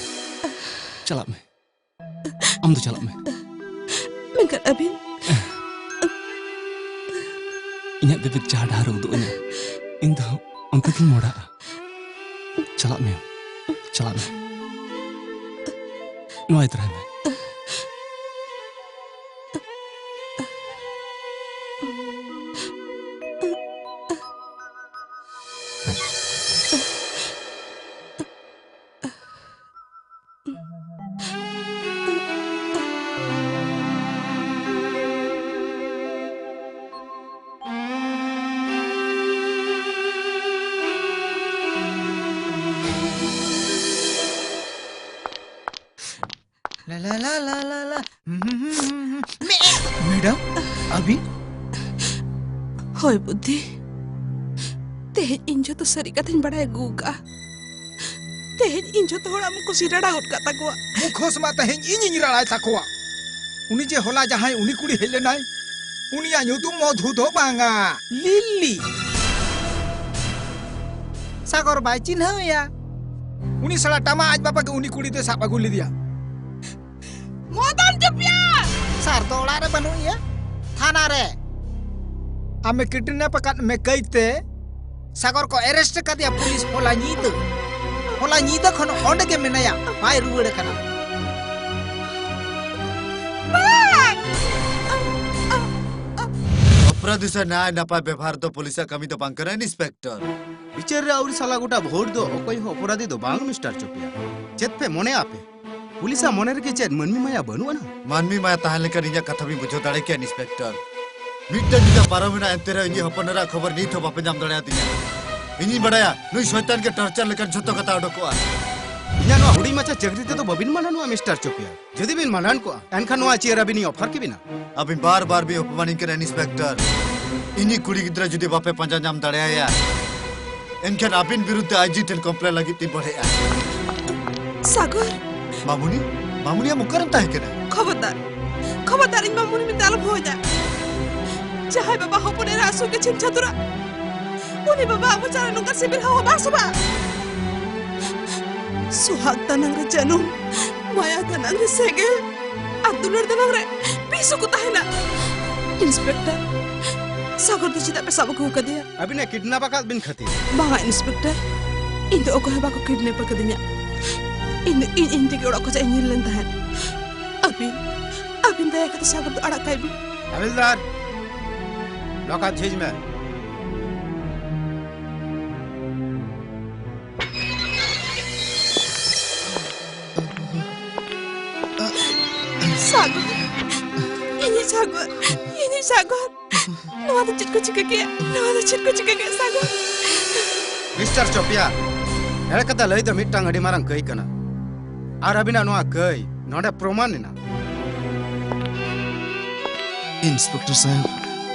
ᱪᱟᱞᱟᱜ ᱢᱮ, ᱟᱢ ᱫᱚ ᱪᱟᱞᱟᱜ ᱢᱮ᱾ ᱢᱮᱱᱠᱷᱟᱱ ᱟᱹᱵᱤᱱ? ᱤᱧᱟᱹᱜ ᱵᱤᱵᱮᱠ ᱡᱟᱦᱟᱸ ᱰᱟᱦᱟᱨ ᱮ ᱩᱫᱩᱜ ᱟᱹᱧᱟ, ᱤᱧ ᱫᱚ ᱚᱱᱛᱮ ᱜᱤᱧ ᱢᱚᱦᱰᱟᱜᱼᱟ᱾ ᱪᱟᱞᱟᱜ ᱢᱮ, ᱪᱟᱞᱟᱜ ᱢᱮ᱾ ᱱᱚᱣᱟ ᱤᱫᱤ ᱛᱚᱨᱟᱭ ᱢᱮ᱾ ᱞᱟ, ᱞᱟ, ᱞᱟ, ᱞᱟ, ᱞᱟ, ᱞᱟ᱾ ᱢᱮ-, ᱢᱮᱰᱟᱢ, ᱟᱹᱵᱤᱱ? ᱦᱳᱭ, ᱵᱩᱫᱽᱫᱷᱤ᱾ ᱛᱮᱦᱮᱧ ᱤᱧ ᱡᱚᱛᱚ ᱥᱟᱹᱨᱤ ᱠᱟᱛᱷᱟᱧ ᱵᱟᱲᱟᱭ ᱟᱹᱜᱩ ᱟᱠᱟᱫᱼᱟ᱾ ᱛᱮᱦᱮᱧ ᱤᱧ ᱡᱚᱛᱚ ᱦᱚᱲᱟᱜ ᱢᱩᱠᱷᱚᱥ ᱤᱧ ᱨᱟᱲᱟ ᱜᱚᱫ ᱠᱟᱜ ᱛᱟᱠᱚᱣᱟ᱾ ᱢᱩᱠᱷᱚᱥ ᱢᱟ ᱛᱮᱦᱮᱧ ᱤᱧᱤᱧ ᱨᱟᱲᱟᱭ ᱛᱟᱠᱚᱣᱟ᱾ ᱩᱱᱤ ᱡᱮ ᱦᱚᱞᱟ ᱡᱟᱦᱟᱸᱭ ᱩᱱᱤ ᱠᱩᱲᱤ ᱦᱮᱡ ᱞᱮᱱᱟᱭ, ᱩᱱᱤᱭᱟᱜ ᱧᱩᱛᱩᱢ ᱢᱚᱫᱷᱩ ᱫᱚ ᱵᱟᱝᱟ, ᱞᱤᱞᱤ᱾ ᱥᱟᱜᱚᱨ ᱵᱟᱭ ᱪᱤᱱᱦᱟᱹᱣ ᱮᱭᱟ᱾ ᱩᱱᱤ ᱥᱟᱞᱟ ᱴᱟᱢᱟ ᱟᱡ ᱵᱟᱵᱟ ᱜᱮ ᱩᱱᱤ ᱠᱩᱲᱤ ᱫᱚᱭ ᱥᱟᱵ ᱟᱹᱜᱩ ᱞᱮᱫᱮᱭᱟ᱾ ᱢᱚᱫᱚᱱ ᱪᱩᱯᱭᱟ! ᱥᱟᱨ ᱫᱚ ᱚᱲᱟᱜ ᱨᱮ ᱵᱟᱹᱱᱩᱜ ᱮᱭᱟ, ᱛᱷᱟᱱᱟ ᱨᱮ᱾ ᱟᱢᱮ ᱠᱤᱰᱱᱮᱯ ᱟᱠᱟᱫ ᱢᱮ ᱠᱟᱹᱭᱛᱮ ᱥᱟᱜᱚᱨ ᱠᱚ ᱮᱨᱮᱥᱴ ᱟᱠᱟᱫᱮᱭᱟ ᱯᱩᱞᱤᱥ ᱦᱚᱞᱟ ᱧᱤᱫᱟᱹ᱾ ᱦᱚᱞᱟ ᱧᱤᱫᱟᱹ ᱠᱷᱚᱱ ᱚᱸᱰᱮ ᱜᱮ ᱢᱮᱱᱟᱭᱟ, ᱵᱟᱭ ᱨᱩᱣᱟᱹᱲ ᱟᱠᱟᱱᱟ᱾ ᱵᱟᱝ! ᱚᱯᱨᱟᱫᱷᱤ ᱥᱟᱶ ᱱᱟᱭ ᱱᱟᱯᱟᱭ ᱵᱮᱵᱚᱦᱟᱨ ᱫᱚ ᱯᱩᱞᱤᱥᱟᱜ ᱠᱟᱹᱢᱤ ᱫᱚ ᱵᱟᱝ ᱠᱟᱱᱟ, ᱤᱱᱥᱯᱮᱠᱴᱚᱨ᱾ ᱵᱤᱪᱟᱹᱨ ᱨᱮ ᱟᱹᱣᱨᱤ ᱥᱟᱞᱟ ᱜᱚᱴᱟ ᱵᱷᱳᱴ ᱫᱚ ᱚᱠᱚᱭ ᱦᱚᱸ ᱚᱯᱚᱨᱟᱫᱷᱤ ᱫᱚ ᱵᱟᱝ, ᱢᱤᱥᱴᱟᱨ ᱪᱚᱯᱮᱭᱟ᱾ ᱪᱮᱫ ᱯᱮ ᱢᱚᱱᱮᱭᱟ ᱟᱯᱮ? ᱯᱩᱞᱤᱥᱟᱜ ᱢᱚᱱᱮ ᱨᱮᱜᱮ ᱪᱮᱫ ᱢᱟᱹᱱᱢᱤ ᱢᱟᱭᱟ ᱵᱟᱹᱱᱩᱜ ᱟᱱᱟ? ᱢᱟᱹᱱᱢᱤ ᱢᱟᱭᱟ ᱛᱟᱦᱮᱸ ᱞᱮᱱᱠᱷᱟᱱ ᱤᱧᱟᱹᱜ ᱠᱟᱛᱷᱟ ᱵᱤᱱ ᱵᱩᱡᱷᱟᱹᱣ ᱫᱟᱲᱮ ᱠᱮᱭᱟ, ᱤᱱᱥᱯᱮᱠᱴᱚᱨ᱾ ᱢᱤᱫᱴᱟᱝ ᱧᱤᱫᱟᱹ ᱯᱟᱨᱚᱢᱮᱱᱟ, ᱮᱱᱛᱮ ᱨᱮᱦᱚᱸ ᱤᱧᱤᱡ ᱦᱚᱯᱚᱱ ᱮᱨᱟ ᱠᱷᱚᱵᱚᱨ ᱱᱤᱛ ᱦᱚᱸ ᱵᱟᱯᱮ ᱧᱟᱢ ᱫᱟᱲᱮᱭᱟᱫᱤᱧᱟ᱾ ᱤᱧᱤᱧ ᱵᱟᱲᱟᱭᱟ, ᱱᱩᱭ ᱥᱚᱭᱛᱟᱱ ᱜᱮ ᱴᱚᱨᱪᱟᱨ ᱞᱮᱠᱟᱱ ᱡᱷᱚᱛᱚ ᱠᱟᱛᱷᱟ ᱚᱰᱚᱠᱚᱜᱼᱟ᱾ ᱤᱧᱟᱹᱜ ᱱᱚᱣᱟ ᱦᱩᱰᱤᱧ ᱢᱟᱪᱷᱟ ᱪᱟᱹᱠᱨᱤ ᱛᱮᱫᱚ ᱵᱟᱹᱵᱤᱱ ᱢᱟᱱᱟᱱᱚᱜᱼᱟ, ᱢᱤᱥᱴᱟᱨ ᱪᱚᱯᱮᱭᱟ᱾ ᱡᱩᱫᱤ ᱵᱤᱱ ᱢᱟᱱᱟᱱ ᱠᱚᱜᱼᱟ, ᱮᱱᱠᱷᱟᱱ ᱱᱚᱣᱟ ᱪᱮᱭᱟᱨ ᱟᱹᱵᱤᱱᱤᱧ ᱚᱯᱷᱟᱨ ᱠᱮᱵᱤᱱᱟ᱾ ᱟᱹᱵᱤᱱ ᱵᱟᱨ ᱵᱟᱨ ᱵᱤᱱ ᱚᱯᱚᱢᱟᱱᱤᱧ ᱠᱟᱱᱟ, ᱤᱱᱥᱯᱮᱠᱴᱚᱨ᱾ ᱤᱧᱤᱡ ᱠᱩᱲᱤ ᱜᱤᱫᱽᱨᱟᱹ ᱡᱩᱫᱤ ᱵᱟᱯᱮ ᱯᱟᱸᱡᱟ ᱧᱟᱢ ᱫᱟᱲᱮᱭᱟᱭᱟ, ᱮᱱᱠᱷᱟᱱ ᱟᱹᱵᱤᱱ ᱵᱤᱨᱩᱫᱷ ᱛᱮ ᱟᱭ ᱡᱤ ᱴᱷᱮᱱ ᱠᱚᱢᱯᱞᱮᱱ ᱞᱟᱹᱜᱤᱫ ᱛᱤᱧ ᱵᱚᱲᱦᱮᱜᱼᱟ᱾ ᱥᱟᱜᱚᱨ! ᱢᱟᱢᱩᱱᱤ, ᱢᱟᱢᱩᱱᱤ, ᱟᱢ ᱚᱠᱟᱨᱮᱢ ᱛᱟᱦᱮᱸ ᱠᱟᱱᱟ? ᱠᱷᱚᱵᱚᱨᱫᱟᱨ, ᱠᱷᱚᱵᱚᱨᱫᱟᱨ, ᱤᱧ ᱢᱟᱢᱩᱱᱤ ᱢᱮᱱᱛᱮ ᱟᱞᱚᱢ ᱦᱚᱦᱚᱧᱟ᱾ ᱡᱟᱦᱟᱸᱭ ᱵᱟᱵᱟ ᱦᱚᱯᱚᱱ ᱮᱨᱟ ᱟᱹᱥᱩᱞ ᱜᱮ ᱪᱷᱤᱢ ᱪᱷᱟᱹᱛᱩᱨᱟ, ᱩᱱᱤ ᱵᱟᱵᱟ ᱟᱵᱚ ᱪᱟᱞᱟᱜ ᱱᱚᱝᱠᱟ ᱥᱤᱵᱤᱞ ᱦᱚᱦᱚ ᱵᱟᱝ ᱥᱚᱵᱷᱟᱜᱼᱟ᱾ ᱥᱚᱦᱟᱜ ᱫᱟᱱᱟᱝ ᱨᱮ ᱡᱟᱹᱱᱩᱢ, ᱢᱟᱭᱟ ᱫᱟᱱᱟᱝ ᱨᱮ ᱥᱮᱸᱜᱮᱞ, ᱟᱨ ᱫᱩᱞᱟᱹᱲ ᱫᱟᱱᱟᱝ ᱨᱮ ᱵᱤᱥ ᱦᱚᱸᱠᱚ ᱛᱟᱦᱮᱱᱟ᱾ ᱤᱱᱥᱯᱮᱠᱴᱚᱨ, ᱥᱟᱜᱚᱨ ᱫᱚ ᱪᱮᱫᱟᱜ ᱯᱮ ᱥᱟᱵ ᱟᱹᱜᱩ ᱟᱠᱟᱫᱮᱭᱟ? ᱟᱹᱵᱤᱱ ᱮ ᱠᱤᱰᱱᱟᱯ ᱟᱠᱟᱫ ᱵᱤᱱ ᱠᱷᱟᱹᱛᱤᱨ᱾ ᱵᱟᱝᱟ ᱤᱱᱥᱯᱮᱠᱴᱚᱨ, ᱤᱧ ᱫᱚ ᱚᱠᱚᱭ ᱦᱚᱸ ᱵᱟᱠᱚ ᱠᱤᱰᱱᱮᱯ ᱟᱠᱟᱫᱤᱧᱟ᱾ ᱤᱧ ᱫᱚ ᱤᱧ ᱤᱧ ᱛᱮᱜᱮ ᱚᱲᱟᱜ ᱠᱷᱚᱱᱟᱜ ᱤᱧ ᱧᱤᱨ ᱞᱮᱱ ᱛᱟᱦᱮᱸᱫ᱾ ᱟᱹᱵᱤᱱ, ᱟᱹᱵᱤᱱ ᱫᱟᱭᱟ ᱠᱟᱛᱮ ᱥᱟᱜᱚᱨ ᱫᱚ ᱟᱲᱟᱜ ᱠᱟᱭ ᱵᱤᱱ᱾ ᱦᱟᱵᱤᱞᱫᱟᱨ, ᱞᱚᱠᱟᱯ ᱡᱷᱤᱡ ᱢᱮ᱾ ᱥᱟᱜᱚᱨ, ᱤᱧᱤᱡ ᱥᱟᱜᱚᱨ, ᱤᱧᱤᱡ ᱥᱟᱜᱚᱨ, ᱱᱚᱣᱟ ᱫᱚ ᱪᱮᱫ ᱠᱚ ᱪᱤᱠᱟᱹ ᱠᱮᱫ? ᱱᱚᱣᱟ ᱫᱚ ᱪᱮᱫ ᱠᱚ ᱪᱤᱠᱟᱹ ᱠᱮᱫ, ᱥᱟᱜᱚᱨ? ᱢᱤᱥᱴᱟᱨ ᱪᱚᱯᱮᱭᱟ, ᱮᱲᱮ ᱠᱟᱛᱷᱟ ᱞᱟᱹᱭ ᱫᱚ ᱢᱤᱫᱴᱟᱝ ᱟᱹᱰᱤ ᱢᱟᱨᱟᱝ ᱠᱟᱹᱭ ᱠᱟᱱᱟ᱾ ᱟᱨ ᱟᱹᱵᱤᱱᱟᱜ ᱱᱚᱣᱟ ᱠᱟᱹᱭ ᱱᱚᱰᱮ ᱯᱨᱚᱢᱟᱱ ᱮᱱᱟ᱾ ᱤᱱᱥᱯᱮᱠᱴᱚᱨ ᱥᱟᱦᱮᱵ,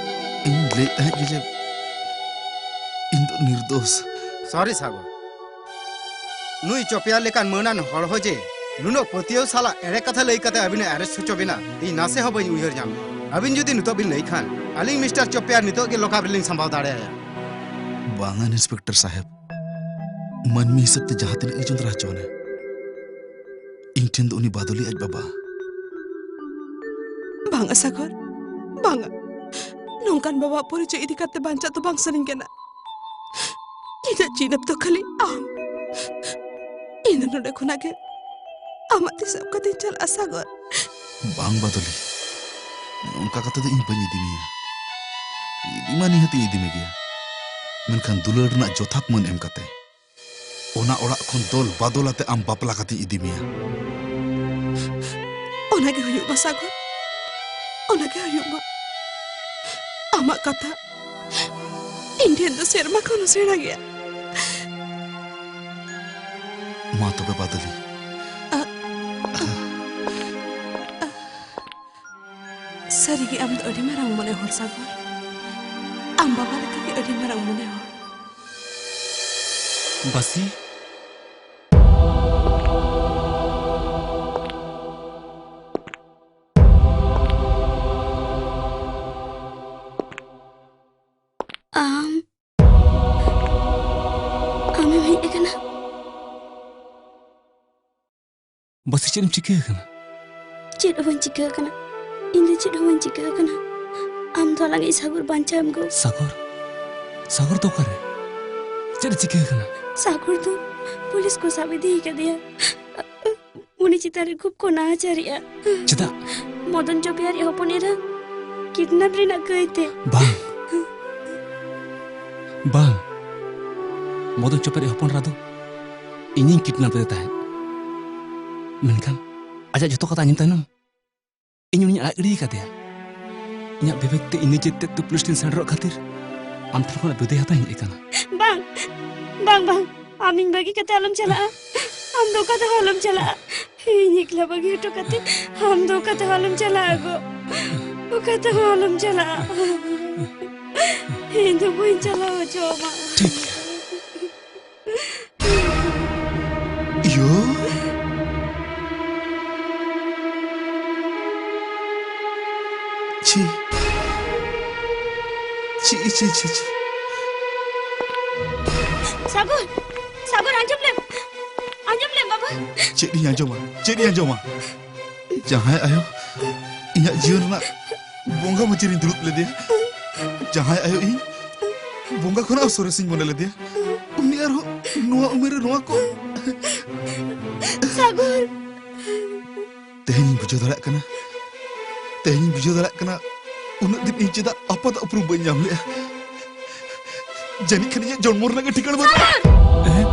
ᱤᱧ ᱞᱟᱹᱭᱮᱫ ᱛᱟᱦᱮᱸᱫ ᱜᱮ ᱡᱮ ᱤᱧ ᱫᱚ ᱱᱤᱨᱫᱳᱥ᱾ ᱥᱚᱨᱤ ᱥᱟᱜᱚᱨ, ᱱᱩᱭ ᱪᱚᱯᱮᱭᱟ ᱞᱮᱠᱟᱱ ᱢᱟᱹᱱᱟᱱ ᱦᱚᱲ ᱦᱚᱸ ᱡᱮ ᱱᱩᱱᱟᱹᱜ ᱯᱟᱹᱛᱭᱟᱹᱣ ᱥᱟᱞᱟᱜ ᱮᱲᱮ ᱠᱟᱛᱷᱟ ᱞᱟᱹᱭ ᱠᱟᱛᱮ ᱟᱹᱵᱤᱱ ᱮ arrest ᱦᱚᱪᱚ ᱵᱤᱱᱟ, ᱤᱧ ᱱᱟᱥᱮ ᱦᱚᱸ ᱵᱟᱹᱧ ᱩᱭᱦᱟᱹᱨ ᱧᱟᱢ ᱞᱮᱫᱟ᱾ ᱟᱹᱵᱤᱱ ᱡᱩᱫᱤ ᱱᱤᱛᱚᱜ ᱵᱤᱱ ᱞᱟᱹᱭ ᱠᱷᱟᱱ, ᱟᱹᱞᱤᱧ ᱢᱤᱥᱴᱟᱨ ᱪᱚᱯᱮᱭᱟ ᱱᱤᱛᱚᱜ ᱜᱮ ᱞᱚᱠᱟᱯ ᱨᱮᱞᱤᱧ ᱥᱟᱢᱵᱟᱣ ᱫᱟᱲᱮᱭᱟᱭᱟ᱾ ᱵᱟᱝᱟ ᱤᱱᱥᱯᱮᱠᱴᱚᱨ ᱥᱟᱦᱮᱵ, ᱢᱟᱹᱱᱢᱤ ᱦᱤᱥᱟᱹᱵ ᱛᱮ ᱡᱟᱦᱟᱸ ᱛᱤᱱᱟᱹᱜ ᱜᱮ ᱡᱚᱸᱫᱽᱨᱟ ᱦᱚᱪᱚᱣᱟᱱᱮ, ᱤᱧ ᱴᱷᱮᱱ ᱫᱚ ᱩᱱᱤ ᱵᱟᱫᱚᱞᱤ ᱟᱡ ᱵᱟᱵᱟ᱾ ᱵᱟᱝᱟ ᱥᱟᱜᱚᱨ, ᱵᱟᱝᱟ᱾ ᱱᱚᱝᱠᱟᱱ ᱵᱟᱵᱟᱣᱟᱜ ᱯᱚᱨᱤᱪᱚᱭ ᱤᱫᱤ ᱠᱟᱛᱮ ᱵᱟᱧᱪᱟᱜ ᱫᱚ ᱵᱟᱝ ᱥᱟᱱᱟᱧ ᱠᱟᱱᱟ᱾ ᱤᱧᱟᱹᱜ ᱡᱤᱱᱟᱹᱯ ᱫᱚ ᱠᱷᱟᱹᱞᱤ ᱟᱢ᱾ ᱤᱧ ᱫᱚ ᱱᱚᱰᱮ ᱠᱷᱚᱱᱟᱜ ᱜᱮ ᱟᱢᱟᱜ ᱛᱤ ᱥᱟᱵ ᱠᱟᱛᱮᱧ ᱪᱟᱞᱟᱜᱼᱟ, ᱥᱟᱜᱚᱨ᱾ ᱵᱟᱝ ᱵᱟᱫᱚᱞᱤ, ᱱᱚᱝᱠᱟ ᱠᱟᱛᱮ ᱫᱚ ᱤᱧ ᱵᱟᱹᱧ ᱤᱫᱤ ᱢᱮᱭᱟ᱾ ᱤᱫᱤ ᱢᱟ ᱱᱤᱦᱟᱹᱛᱤᱧ ᱤᱫᱤ ᱢᱮᱜᱮᱭᱟ, ᱢᱮᱱᱠᱷᱟᱱ ᱫᱩᱞᱟᱹᱲ ᱨᱮᱱᱟᱜ ᱡᱚᱛᱷᱟᱛ ᱢᱟᱹᱱ ᱮᱢ ᱠᱟᱛᱮ᱾ ᱚᱱᱟ ᱚᱲᱟᱜ ᱠᱷᱚᱱ ᱫᱚᱞ ᱵᱟᱫᱚᱞ ᱟᱛᱮ ᱟᱢ ᱵᱟᱯᱞᱟ ᱠᱟᱛᱮᱧ ᱤᱫᱤ ᱢᱮᱭᱟ᱾ ᱚᱱᱟᱜᱮ ᱦᱩᱭᱩᱜ ᱢᱟ ᱥᱟᱜᱚᱨ, ᱚᱱᱟᱜᱮ ᱦᱩᱭᱩᱜ ᱢᱟ᱾ ᱟᱢᱟᱜ ᱠᱟᱛᱷᱟ ᱤᱧ ᱴᱷᱮᱱ ᱫᱚ ᱥᱮᱨᱢᱟ ᱠᱷᱚᱱ ᱦᱚᱸ ᱥᱮᱬᱟ ᱜᱮᱭᱟ᱾ ᱢᱟ ᱛᱚᱵᱮ ᱵᱟᱫᱚᱞᱤ᱾ ᱟ, ᱟ, ᱟ, ᱥᱟᱹᱨᱤᱜᱮ ᱟᱢ ᱫᱚ ᱟᱹᱰᱤ ᱢᱟᱨᱟᱝ ᱢᱚᱱᱮ ᱦᱚᱲ ᱥᱟᱜᱚᱨ᱾ ᱟᱢ ᱵᱟᱵᱟ ᱞᱮᱠᱟᱜᱮ ᱟᱹᱰᱤ ᱢᱟᱨᱟᱝ ᱢᱚᱱᱮ ᱦᱚᱲ᱾ ᱵᱟᱥᱤ᱾ ᱟᱢ, ᱟᱢᱮᱢ ᱦᱮᱡ ᱟᱠᱟᱱᱟ? ᱵᱟᱥᱤ, ᱪᱮᱫ ᱮᱢ ᱪᱤᱠᱟᱹ ᱟᱠᱟᱱᱟ? ᱪᱮᱫ ᱦᱚᱸ ᱵᱟᱹᱧ ᱪᱤᱠᱟᱹ ᱟᱠᱟᱱᱟ᱾ ᱤᱧ ᱫᱚ ᱪᱮᱫ ᱦᱚᱸ ᱵᱟᱹᱧ ᱪᱤᱠᱟᱹ ᱟᱠᱟᱱᱟ᱾ ᱟᱢ ᱫᱚ ᱟᱞᱟᱝ ᱤᱡ ᱥᱟᱜᱚᱨ ᱵᱟᱧᱪᱟᱣ ᱮᱢ ᱜᱚ᱾ ᱥᱟᱜᱚᱨ? ᱥᱟᱜᱚᱨ ᱫᱚ ᱚᱠᱟᱨᱮ? ᱪᱮᱫ ᱮ ᱪᱤᱠᱟᱹ ᱟᱠᱟᱱᱟ? ᱥᱟᱜᱚᱨ ᱫᱚ ᱯᱩᱞᱤᱥ ᱠᱚ ᱥᱟᱵ ᱤᱫᱤ ᱟᱠᱟᱫᱮᱭᱟ᱾ ᱩᱱᱤ ᱪᱮᱛᱟᱱ ᱨᱮ ᱠᱷᱩᱵ ᱠᱚ ᱱᱟᱦᱟᱪᱟᱨᱮᱜᱼᱟ᱾ ᱪᱮᱫᱟᱜ? ᱢᱚᱫᱚᱱ ᱪᱚᱯᱮᱭᱟᱨ ᱤᱡ ᱦᱚᱯᱚᱱ ᱮᱨᱟ ᱠᱤᱰᱱᱟᱯ ᱨᱮᱱᱟᱜ ᱠᱟᱹᱭᱛᱮ᱾ ᱵᱟᱝ᱾ ᱵᱟᱝ᱾ ᱢᱚᱫᱚᱱ ᱪᱚᱯᱮᱭᱟᱨ ᱤᱡ ᱦᱚᱯᱚᱱ ᱮᱨᱟ ᱫᱚ ᱤᱧᱤᱧ ᱠᱤᱰᱱᱟᱯ ᱞᱮᱫᱮ ᱛᱟᱦᱮᱸᱫ᱾ ᱢᱮᱱᱠᱷᱟᱱ ᱟᱡᱟᱜ ᱡᱚᱛᱚ ᱠᱟᱛᱷᱟ ᱟᱸᱡᱚᱢ ᱛᱟᱭᱱᱚᱢ ᱤᱧ ᱩᱱᱤᱧ ᱟᱲᱟᱜ ᱜᱤᱰᱤ ᱟᱠᱟᱫᱮᱭᱟ᱾ ᱤᱧᱟᱹᱜ ᱵᱤᱵᱮᱠ ᱛᱮ ᱤᱧ ᱱᱤᱡᱮ ᱛᱮᱫ ᱛᱮ ᱯᱩᱞᱤᱥ ᱴᱷᱮᱱ ᱥᱮᱱᱚᱜ ᱠᱷᱟᱹᱛᱤᱨ ᱟᱢ ᱴᱷᱮᱱ ᱠᱷᱚᱱᱟᱜ ᱵᱤᱫᱟᱹᱭ ᱦᱟᱛᱟᱣ ᱤᱧ ᱦᱮᱡ ᱟᱠᱟᱱᱟ᱾ ᱵᱟᱝ, ᱵᱟᱝ, ᱵᱟᱝ᱾ ᱟᱢ ᱤᱧ ᱵᱟᱹᱜᱤ ᱠᱟᱛᱮ ᱟᱞᱚᱢ ᱪᱟᱞᱟᱜᱼᱟ᱾ ᱟᱢ ᱫᱚ ᱚᱠᱟ ᱛᱮᱦᱚᱸ ᱟᱞᱚᱢ ᱪᱟᱞᱟᱜᱼᱟ᱾ ᱤᱧ ᱮᱠᱞᱟ ᱵᱟᱹᱜᱤ ᱦᱚᱴᱚ ᱠᱟᱛᱮ ᱟᱢ ᱫᱚ ᱚᱠᱟ ᱛᱮᱦᱚᱸ ᱟᱞᱚᱢ ᱪᱟᱞᱟᱜᱼᱟ ᱜᱚ᱾ ᱚᱠᱟ ᱛᱮᱦᱚᱸ ᱟᱞᱚᱢ ᱪᱟᱞᱟᱜᱼᱟ᱾ ᱤᱧ ᱫᱚ ᱵᱟᱹᱧ ᱪᱟᱞᱟᱣ ᱦᱚᱪᱚ ᱟᱢᱟ᱾ ᱴᱷᱤᱠ ᱜᱮᱭᱟ᱾ ᱤᱭᱳ᱾ ᱪᱷᱤ᱾ ᱪᱷᱤ, ᱪᱷᱤ, ᱪᱷᱤ, ᱪᱷᱤ᱾ ᱥᱟᱜᱚᱨ, ᱥᱟᱜᱚᱨ, ᱟᱸᱡᱚᱢ ᱞᱮᱢ, ᱟᱸᱡᱚᱢ ᱞᱮᱢ ᱵᱟᱵᱟ᱾ ᱪᱮᱫ ᱤᱧ ᱟᱸᱡᱚᱢᱟ? ᱪᱮᱫ ᱤᱧ ᱟᱸᱡᱚᱢᱟ? ᱡᱟᱦᱟᱸᱭ ᱟᱭᱳ ᱤᱧᱟᱹᱜ ᱡᱤᱭᱚᱱ ᱨᱮᱱᱟᱜ ᱵᱚᱸᱜᱟ ᱢᱟᱹᱪᱤ ᱨᱤᱧ ᱫᱩᱲᱩᱵ ᱞᱮᱫᱮᱭᱟ, ᱡᱟᱦᱟᱸᱭ ᱟᱭᱳ ᱤᱧ ᱵᱚᱸᱜᱟ ᱠᱷᱚᱱᱟᱜ ᱦᱚᱸ ᱥᱚᱨᱮᱥᱤᱧ ᱢᱚᱱᱮ ᱞᱮᱫᱮᱭᱟ, ᱩᱱᱤ ᱟᱨᱦᱚᱸ ᱱᱚᱣᱟ ᱩᱢᱮᱨ ᱨᱮ ᱱᱚᱣᱟ ᱠᱚ᱾ ᱥᱟᱜᱚᱨ᱾ ᱛᱮᱦᱮᱧᱤᱧ ᱵᱩᱡᱷᱟᱹᱣ ᱫᱟᱲᱮᱭᱟᱜ ᱠᱟᱱᱟ, ᱛᱮᱦᱮᱧᱤᱧ ᱵᱩᱡᱷᱟᱹᱣ ᱫᱟᱲᱮᱭᱟᱜ ᱠᱟᱱᱟ, ᱩᱱᱟᱹᱜ ᱫᱤᱱ ᱤᱧ ᱪᱮᱫᱟᱜ ᱟᱯᱟᱛᱟᱜ ᱩᱯᱨᱩᱢ ᱵᱟᱹᱧ ᱧᱟᱢ ᱞᱮᱜᱼᱟ? ᱡᱟᱹᱱᱤᱡ ᱠᱷᱟᱱ ᱤᱧᱟᱹᱜ ᱡᱚᱱᱢᱚ ᱨᱮᱱᱟᱜ ᱜᱮ ᱴᱷᱤᱠᱟᱹᱱᱟ ᱵᱟᱹᱱᱩᱜᱼᱟ᱾ ᱦᱮᱸ?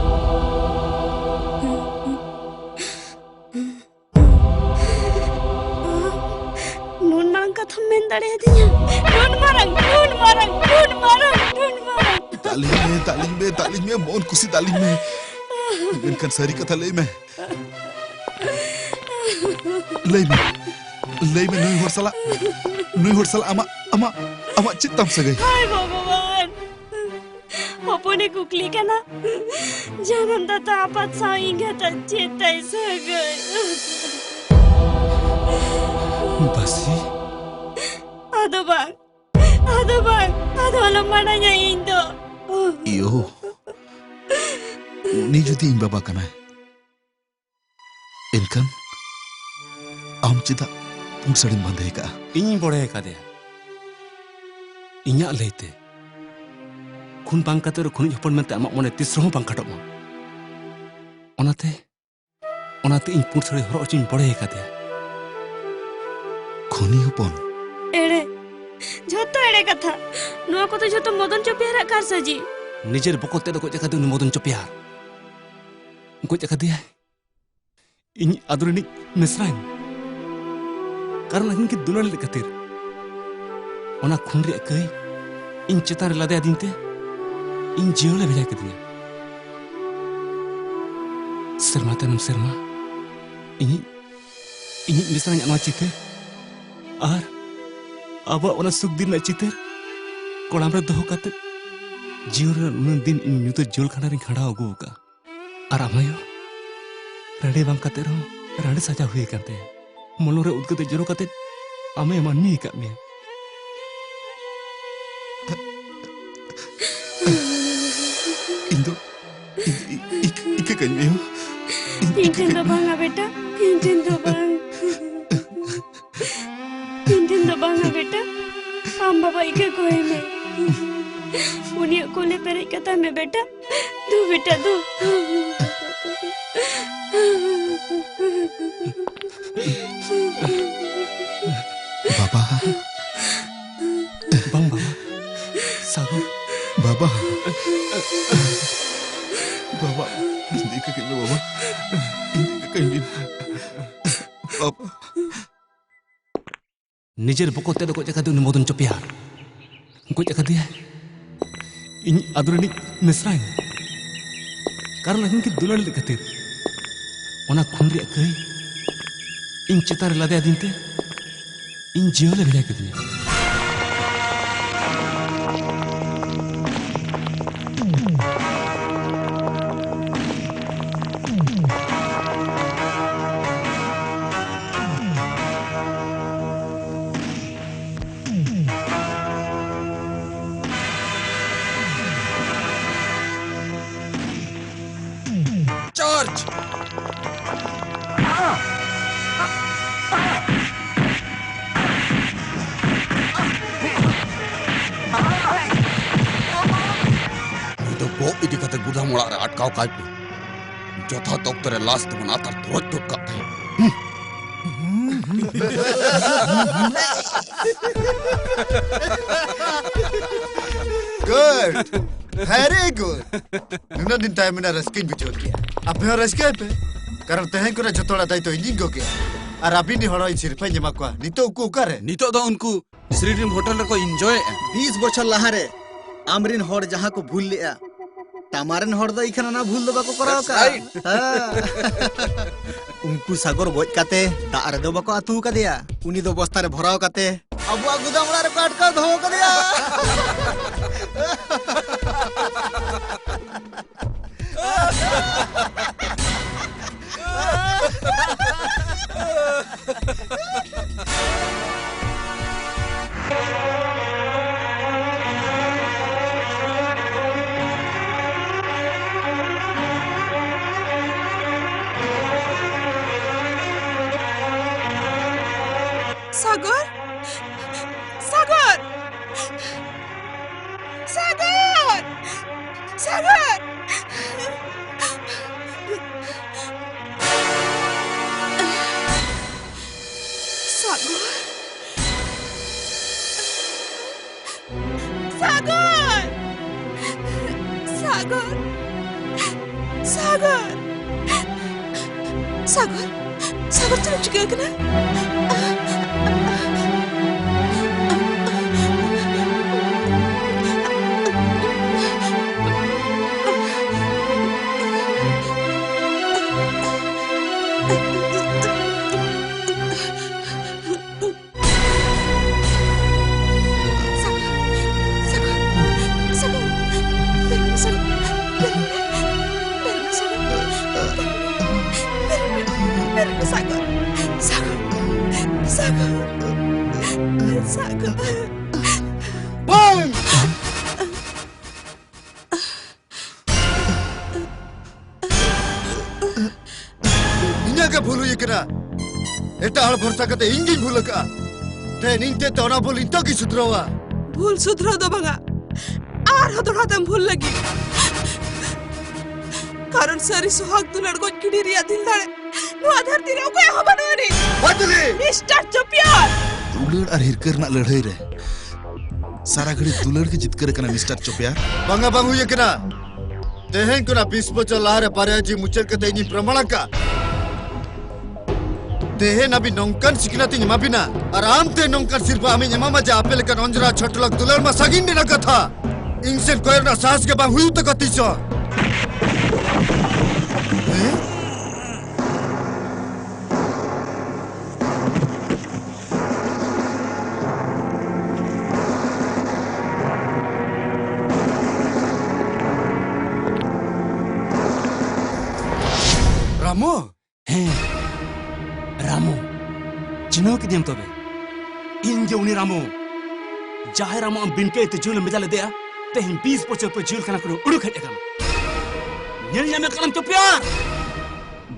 ᱱᱩᱱ ᱢᱟᱨᱟᱝ ᱠᱟᱛᱷᱟᱢ ᱢᱮᱱ ᱫᱟᱲᱮᱭᱟᱫᱤᱧᱟ? ᱱᱩᱱ ᱢᱟᱨᱟᱝ, ᱱᱩᱱ ᱢᱟᱨᱟᱝ, ᱱᱩᱱ ᱢᱟᱨᱟᱝ, ᱱᱩᱱ ᱢᱟᱨᱟᱝ᱾ ᱫᱟᱜ ᱞᱤᱧ ᱢᱮ, ᱫᱟᱜ ᱞᱤᱧ ᱢᱮ, ᱫᱟᱜ ᱞᱤᱧ ᱢᱮ, ᱢᱚᱱ ᱠᱩᱥᱤ ᱫᱟᱜ ᱞᱤᱧ ᱢᱮ᱾ ᱢᱮᱱᱠᱷᱟᱱ ᱥᱟᱹᱨᱤ ᱠᱟᱛᱷᱟ ᱞᱟᱹᱭ ᱢᱮ᱾ ᱞᱟᱹᱭ ᱢᱮ, ᱞᱟᱹᱭ ᱢᱮ, ᱱᱩᱭ ᱦᱚᱲ ᱥᱟᱞᱟᱜ, ᱱᱩᱭ ᱦᱚᱲ ᱥᱟᱞᱟᱜ ᱟᱢᱟᱜ, ᱟᱢᱟᱜ, ᱟᱢᱟᱜ ᱪᱮᱫ ᱛᱟᱢ ᱥᱟᱹᱜᱟᱹᱭ? ᱦᱟᱭ ᱵᱷᱚᱜᱚᱵᱟᱱ! ᱦᱚᱯᱚᱱᱮ ᱠᱩᱠᱞᱤ ᱠᱟᱱᱟ, ᱡᱟᱱᱟᱢ ᱫᱟᱛᱟ ᱟᱯᱟᱛ ᱥᱟᱶ ᱮᱸᱜᱟᱛᱟᱜ ᱪᱮᱫ ᱛᱟᱭ ᱥᱟᱹᱜᱟᱹᱭ? ᱵᱟᱹᱥᱤ? ᱟᱫᱚ ᱵᱟᱝ, ᱟᱫᱚ ᱵᱟᱝ, ᱟᱫᱚ ᱟᱞᱚᱢ ᱢᱟᱱᱟᱧᱟ ᱤᱧ ᱫᱚ᱾ ᱤᱭᱳ, ᱩᱱᱤ ᱡᱩᱫᱤ ᱤᱧ ᱵᱟᱵᱟ ᱠᱟᱱᱟᱭ, ᱮᱱᱠᱷᱟᱱ ᱟᱢ ᱪᱮᱫᱟᱜ ᱯᱩᱸᱰ ᱥᱟᱹᱲᱤᱢ ᱵᱟᱸᱫᱮ ᱟᱠᱟᱫᱼᱟ? ᱤᱧᱤᱧ ᱵᱚᱲᱦᱮ ᱟᱠᱟᱫᱮᱭᱟ ᱤᱧᱟᱜ ᱞᱟᱹᱭᱛᱮ᱾ ᱠᱷᱩᱱ ᱵᱟᱝ ᱠᱟᱛᱮ ᱨᱮ ᱠᱷᱩᱱᱤᱡ ᱦᱚᱯᱚᱱ ᱢᱮᱱᱛᱮ ᱟᱢᱟᱜ ᱢᱚᱱᱮ ᱛᱤᱥ ᱨᱮᱦᱚᱸ ᱵᱟᱝ ᱠᱷᱟᱴᱚᱜ ᱢᱟ᱾ ᱚᱱᱟᱛᱮ, ᱚᱱᱟᱛᱮ ᱤᱧ ᱯᱩᱸᱰ ᱥᱟᱹᱲᱤ ᱦᱚᱨᱚᱜ ᱦᱚᱪᱚᱧ ᱵᱚᱲᱦᱮ ᱟᱠᱟᱫᱮᱭᱟ᱾ ᱠᱷᱩᱱᱤ ᱦᱚᱯᱚᱱ? ᱮᱲᱮ, ᱡᱷᱚᱛᱚ ᱮᱲᱮ ᱠᱟᱛᱷᱟ᱾ ᱱᱚᱣᱟ ᱠᱚᱫᱚ ᱡᱷᱚᱛᱚ ᱢᱚᱫᱚᱱ ᱪᱚᱯᱮᱭᱟᱨᱟᱜ ᱠᱟᱨᱥᱟᱡᱤ᱾ ᱱᱤᱡᱮᱨ ᱵᱚᱠᱚᱛ ᱛᱮᱫ ᱮ ᱜᱚᱡ ᱟᱠᱟᱫᱮ ᱩᱱᱤ ᱢᱚᱫᱚᱱ ᱪᱚᱯᱮᱭᱟᱨ᱾ ᱜᱚᱡ ᱟᱠᱟᱫᱮᱭᱟᱭ ᱤᱧ ᱟᱫᱚ ᱨᱤᱱᱤᱡ ᱢᱤᱥᱨᱟᱧ᱾ ᱠᱟᱨᱚᱱ ᱟᱹᱠᱤᱱ ᱠᱤᱱ ᱫᱩᱞᱟᱹᱲ ᱞᱮᱫ ᱠᱷᱟᱹᱛᱤᱨ᱾ ᱚᱱᱟ ᱠᱷᱩᱱ ᱨᱮᱭᱟᱜ ᱠᱟᱹᱭ ᱤᱧ ᱪᱮᱛᱟᱱ ᱨᱮ ᱞᱟᱫᱮ ᱟᱹᱫᱤᱧ ᱛᱮ ᱤᱧ ᱡᱤᱭᱚᱱ ᱮ ᱵᱷᱮᱡᱟ ᱠᱤᱫᱤᱧᱟ᱾ ᱥᱮᱨᱢᱟ ᱛᱟᱭᱱᱚᱢ ᱥᱮᱨᱢᱟ ᱤᱧᱤᱡ, ᱤᱧᱤᱡ ᱢᱤᱥᱨᱟᱧᱟᱜ ᱱᱚᱣᱟ ᱪᱤᱛᱟᱹᱨ ᱟᱨ ᱟᱵᱚᱣᱟᱜ ᱚᱱᱟ ᱥᱩᱠ ᱫᱤᱱ ᱨᱮᱱᱟᱜ ᱪᱤᱛᱟᱹᱨ ᱠᱚᱲᱟᱢ ᱨᱮ ᱫᱚᱦᱚ ᱠᱟᱛᱮ ᱡᱤᱭᱚᱱ ᱨᱮᱱᱟᱜ ᱱᱩᱱᱟᱹᱜ ᱫᱤᱱ ᱤᱧ ᱧᱩᱛᱟᱹ ᱡᱤᱭᱚᱱ ᱠᱷᱟᱸᱰᱟᱣ ᱨᱤᱧ ᱠᱷᱟᱸᱰᱟᱣ ᱟᱹᱜᱩ ᱟᱠᱟᱫᱼᱟ᱾ ᱟᱨ ᱟᱢ ᱟᱭᱳ, ᱨᱟᱸᱰᱮ ᱵᱟᱝ ᱠᱟᱛᱮ ᱨᱮᱦᱚᱸ ᱨᱟᱸᱰᱮ ᱥᱟᱡᱟᱣ ᱦᱩᱭ ᱟᱠᱟᱱ ᱛᱟᱭᱟ᱾ ᱢᱚᱞᱚᱝ ᱨᱮ ᱩᱫᱽᱜᱟᱹᱨ ᱛᱮ ᱡᱚᱨᱚ ᱠᱟᱛᱮ ᱟᱢᱮ ᱢᱟᱹᱱᱢᱤ ᱟᱠᱟᱫ ᱢᱮᱭᱟ᱾ ᱤᱧ ᱫᱚ, ᱤᱧ, ᱤ-, ᱤ-, ᱤᱠᱟᱹ ᱠᱟᱹᱧ ᱢᱮ ᱟᱭᱳ᱾ ᱤᱧ ᱤᱧ ᱤᱠᱟᱹ ᱴᱷᱮᱱ ᱫᱚ ᱠᱟᱹᱧ ᱢᱮ᱾ ᱵᱟᱝᱟ ᱵᱮᱴᱟ, ᱤᱧ ᱴᱷᱮᱱ ᱫᱚ ᱵᱟᱝ᱾ ᱤᱧ ᱴᱷᱮᱱ ᱫᱚ ᱵᱟᱝᱟ ᱵᱮᱴᱟ, ᱟᱢ ᱵᱟᱵᱟ ᱤᱠᱟᱹ ᱠᱚᱭ ᱢᱮ᱾ ᱩᱱᱤᱭᱟᱜ ᱠᱚᱞᱮ ᱯᱮᱨᱮᱡ ᱠᱟᱛᱟᱭ ᱢᱮ ᱵᱮᱴᱟ, ᱫᱩ ᱵᱮᱴᱟ ᱫᱩ᱾ ᱵᱟᱵᱟ᱾ ᱥᱟᱜᱚᱨ᱾ ᱵᱟᱵᱟ᱾ ᱵᱟᱵᱟ, ᱤᱫᱤ ᱠᱟᱹᱠᱤᱱ ᱢᱮ ᱵᱟᱵᱟ᱾ ᱤᱫᱤ ᱠᱟᱹᱠᱤᱱ ᱵᱤᱱ᱾ ᱵᱟᱵᱟ᱾ ᱱᱤᱡᱮᱨ ᱵᱚᱠᱚᱛ ᱛᱮᱫ ᱫᱚ ᱜᱚᱡ ᱟᱠᱟᱫᱮ ᱩᱱᱤ ᱢᱚᱫᱚᱱ ᱪᱚᱯᱮᱭᱟᱨ᱾ ᱜᱚᱡ ᱟᱠᱟᱫᱮᱭᱟᱭ ᱤᱧ ᱟᱫᱚ ᱨᱤᱱᱤᱡ ᱢᱮᱥᱨᱟᱧ᱾ ᱠᱟᱨᱚᱱ ᱟᱹᱠᱤᱱ ᱠᱤᱱ ᱫᱩᱞᱟᱹᱲ ᱞᱮᱫ ᱠᱷᱟᱹᱛᱤᱨ ᱚᱱᱟ ᱠᱷᱩᱱ ᱨᱮᱭᱟᱜ ᱠᱟᱹᱭ ᱤᱧ ᱪᱮᱛᱟᱱ ᱨᱮ ᱞᱟᱫᱮ ᱟᱹᱫᱤᱧ ᱛᱮ ᱤᱧ ᱡᱤᱭᱚᱱ ᱮ ᱵᱷᱮᱡᱟ ᱠᱤᱫᱤᱧᱟ᱾ Charge! ᱩᱱᱤ ᱫᱚ ᱜᱚᱜ ᱤᱫᱤ ᱠᱟᱛᱮ ᱜᱩᱫᱟᱢ ᱚᱲᱟᱜ ᱨᱮ ᱟᱴᱠᱟᱣ ᱠᱟᱭ ᱯᱮ᱾ ᱡᱚᱛᱷᱟᱛ ᱚᱠᱛᱚ ᱨᱮ ᱞᱟᱥ ᱫᱚᱵᱚᱱ ᱟᱛᱟᱨ ᱛᱚᱨᱚᱡ ᱜᱚᱫ ᱠᱟᱜ ᱛᱟᱭᱟ᱾ Good. Very good. ᱱᱩᱱᱟᱹᱜ ᱫᱤᱱ ᱛᱟᱭᱚᱢ ᱮᱱᱟ, ᱨᱟᱹᱥᱠᱟᱹᱧ ᱵᱩᱡᱷᱟᱹᱣ ᱠᱮᱜᱼᱟ᱾ ᱟᱯᱮ ᱦᱚᱸ ᱨᱟᱹᱥᱠᱟᱹᱭ ᱯᱮ, ᱠᱟᱨᱚᱱ ᱛᱮᱦᱮᱧ ᱠᱷᱚᱱᱟᱜ ᱡᱚᱛᱚ ᱦᱚᱲᱟᱜ ᱫᱟᱭᱤᱛᱛᱚ ᱤᱧᱤᱧ ᱜᱚᱜᱮᱜᱼᱟ᱾ ᱟᱨ ᱟᱹᱵᱤᱱ ᱨᱤᱱ ᱦᱚᱲ ᱦᱚᱸ ᱤᱧ ᱥᱤᱨᱯᱷᱟᱹᱧ ᱮᱢᱟ ᱠᱚᱣᱟ᱾ ᱱᱤᱛᱚᱜ ᱩᱱᱠᱩ ᱚᱠᱟᱨᱮ? ᱱᱤᱛᱚᱜ ᱫᱚ ᱩᱱᱠᱩ ᱥᱨᱤ ᱰᱨᱤᱢ ᱦᱳᱴᱮᱞ ᱨᱮᱠᱚ ᱤᱱᱡᱚᱭᱮᱜᱼᱟ᱾ ᱵᱤᱥ ᱵᱚᱪᱷᱚᱨ ᱞᱟᱦᱟᱨᱮ ᱟᱢᱨᱤᱱ ᱦᱚᱲ ᱡᱟᱦᱟᱸ ᱠᱚ ᱵᱷᱩᱞ ᱞᱮᱜᱼᱟ, ᱛᱟᱢᱟᱨᱮᱱ ᱦᱚᱲ ᱫᱚ ᱤᱠᱷᱟᱹᱱ ᱚᱱᱟ ᱵᱷᱩᱞ ᱫᱚ ᱵᱟᱠᱚ ᱠᱚᱨᱟᱣ That's ᱠᱟᱜᱼᱟ᱾ Right. ᱦᱮᱸ᱾ ᱩᱱᱠᱩ ᱥᱟᱜᱚᱨ ᱜᱚᱡ ᱠᱟᱛᱮ ᱫᱟᱜ ᱨᱮᱫᱚ ᱵᱟᱠᱚ ᱟᱹᱛᱩ ᱠᱟᱫᱮᱭᱟ, ᱩᱱᱤ ᱫᱚ ᱵᱚᱥᱛᱟ ᱨᱮ ᱵᱷᱚᱨᱟᱣ ᱠᱟᱛᱮ ᱟᱵᱚᱣᱟᱜ ᱜᱩᱫᱟᱢ ᱚᱲᱟᱜ ᱨᱮᱠᱚ ᱟᱴᱠᱟᱣ ᱫᱚᱦᱚ ᱠᱟᱫᱮᱭᱟ᱾ ᱥᱟᱜᱚᱨ! ᱥᱟᱜᱚᱨ! ᱥᱟᱜᱚᱨ! ᱥᱟᱜᱚᱨ! ᱥᱟᱜᱚᱨ! ᱥᱟᱜᱚᱨ! ᱥᱟᱜᱚᱨ! ᱥᱟᱜᱚᱨ! ᱥᱟᱜᱚᱨ, ᱪᱮᱫ ᱮᱢ ᱪᱤᱠᱟᱹ ᱠᱟᱱᱟ? ᱵᱟᱝ! ᱤᱧᱟᱹᱜ ᱜᱮ ᱵᱷᱩᱞ ᱦᱩᱭ ᱟᱠᱟᱱᱟ᱾ ᱮᱴᱟᱜ ᱦᱚᱲ ᱵᱷᱚᱨᱥᱟ ᱠᱟᱛᱮ ᱤᱧ ᱜᱤᱧ ᱵᱷᱩᱞ ᱟᱠᱟᱫᱼᱟ᱾ ᱛᱮᱦᱮᱧ ᱤᱧ ᱛᱮ ᱚᱱᱟ ᱵᱷᱩᱞ ᱤᱧ ᱛᱮᱜᱤᱧ ᱥᱩᱫᱷᱨᱟᱹᱣᱟ᱾ ᱵᱷᱩᱞ ᱥᱩᱫᱷᱨᱟᱹᱣ ᱫᱚ ᱵᱟᱝᱟ, ᱟᱨᱦᱚᱸ ᱫᱚᱦᱲᱟ ᱛᱮᱢ ᱵᱷᱩᱞ ᱞᱟᱹᱜᱤᱫ᱾ ᱠᱟᱨᱚᱱ ᱥᱟᱹᱨᱤ ᱥᱚᱦᱟᱜ ᱫᱩᱞᱟᱹᱲ ᱜᱚᱡ ᱜᱤᱰᱤ ᱨᱮᱭᱟᱜ ᱫᱤᱞ ᱫᱟᱲᱮ ᱱᱚᱣᱟ ᱫᱷᱟᱹᱨᱛᱤ ᱨᱮ ᱚᱠᱚᱭᱟᱜ ᱦᱚᱸ ᱵᱟᱹᱱᱩᱜ ᱟᱹᱱᱤᱡ᱾ ᱵᱟᱫᱞᱤ! ᱢᱤᱥᱴᱟᱨ ᱪᱚᱯᱤᱭᱟᱨ! ᱫᱩᱞᱟᱹᱲ ᱟᱨ ᱦᱤᱨᱠᱟᱹ ᱨᱮᱱᱟᱜ ᱞᱟᱹᱲᱦᱟᱹᱭ ᱨᱮ ᱥᱟᱨᱟ ᱜᱷᱟᱹᱲᱤ ᱫᱩᱞᱟᱹᱲ ᱜᱮ ᱡᱤᱛᱠᱟᱹᱨ ᱟᱠᱟᱱᱟ, ᱢᱤᱥᱴᱟᱨ ᱪᱚᱯᱤᱭᱟᱨ᱾ ᱵᱟᱝᱟ, ᱵᱟᱝ ᱦᱩᱭ ᱟᱠᱟᱱᱟ᱾ ᱛᱮᱦᱮᱧ ᱠᱷᱚᱱᱟᱜ ᱵᱤᱥ ᱵᱚᱪᱷᱚᱨ ᱞᱟᱦᱟ ᱨᱮ ᱵᱟᱨᱭᱟ ᱡᱤᱣᱤ ᱢᱩᱪᱟᱹᱫ ᱠᱟᱛᱮ ᱤᱧᱤᱧ ᱯᱨᱚᱢᱟᱬ ᱟᱠᱟᱫ᱾ ᱛᱮᱦᱮᱧ ᱟᱹᱵᱤᱱ ᱱᱚᱝᱠᱟᱱ ᱥᱤᱠᱷᱱᱟᱹᱛ ᱤᱧ ᱮᱢᱟ ᱵᱤᱱᱟ, ᱟᱨ ᱟᱢ ᱛᱮ ᱱᱚᱝᱠᱟᱱ ᱥᱤᱨᱯᱟᱹ ᱟᱢᱤᱧ ᱮᱢᱟᱢᱟ ᱡᱮ ᱟᱯᱮ ᱞᱮᱠᱟᱱ ᱚᱸᱡᱽᱨᱟ ᱪᱷᱚᱴᱞᱚᱠ ᱫᱩᱞᱟᱹᱲ ᱢᱟ ᱥᱟᱺᱜᱤᱧ ᱨᱮᱱᱟᱜ ᱠᱟᱛᱷᱟ᱾ ᱤᱧ ᱥᱮᱫ ᱠᱚᱭᱚᱜ ᱨᱮᱱᱟᱜ ᱥᱟᱦᱟᱥ ᱜᱮ ᱵᱟᱝ ᱦᱩᱭᱩᱜ ᱛᱟᱠᱚ ᱛᱤᱥ ᱦᱚᱸ᱾ ᱦᱮᱸ? ᱨᱟᱢᱩ! ᱦᱮᱸ, ᱨᱟᱢᱩ᱾ ᱪᱤᱱᱦᱟᱹᱣ ᱠᱤᱫᱤᱧᱟᱢ ᱛᱚᱵᱮ? ᱤᱧ ᱜᱮ ᱩᱱᱤ ᱨᱟᱢᱩ, ᱡᱟᱦᱟᱸᱭ ᱨᱟᱢᱩ ᱟᱢ ᱵᱤᱱ ᱠᱟᱹᱭᱛᱮ ᱡᱮᱞ ᱮᱢ ᱵᱷᱮᱡᱟ ᱞᱮᱫᱮᱭᱟ᱾ ᱛᱮᱦᱮᱧ ᱵᱤᱥ ᱵᱚᱪᱷᱚᱨ ᱯᱚᱨ ᱡᱮᱞ ᱠᱷᱟᱱᱟ ᱠᱷᱚᱱ ᱩᱰᱩᱠ ᱦᱮᱡ ᱟᱠᱟᱱᱟ᱾ ᱧᱮᱞ ᱧᱟᱢᱮ ᱠᱟᱱᱟᱢ ᱪᱚᱯᱤᱭᱟᱨ?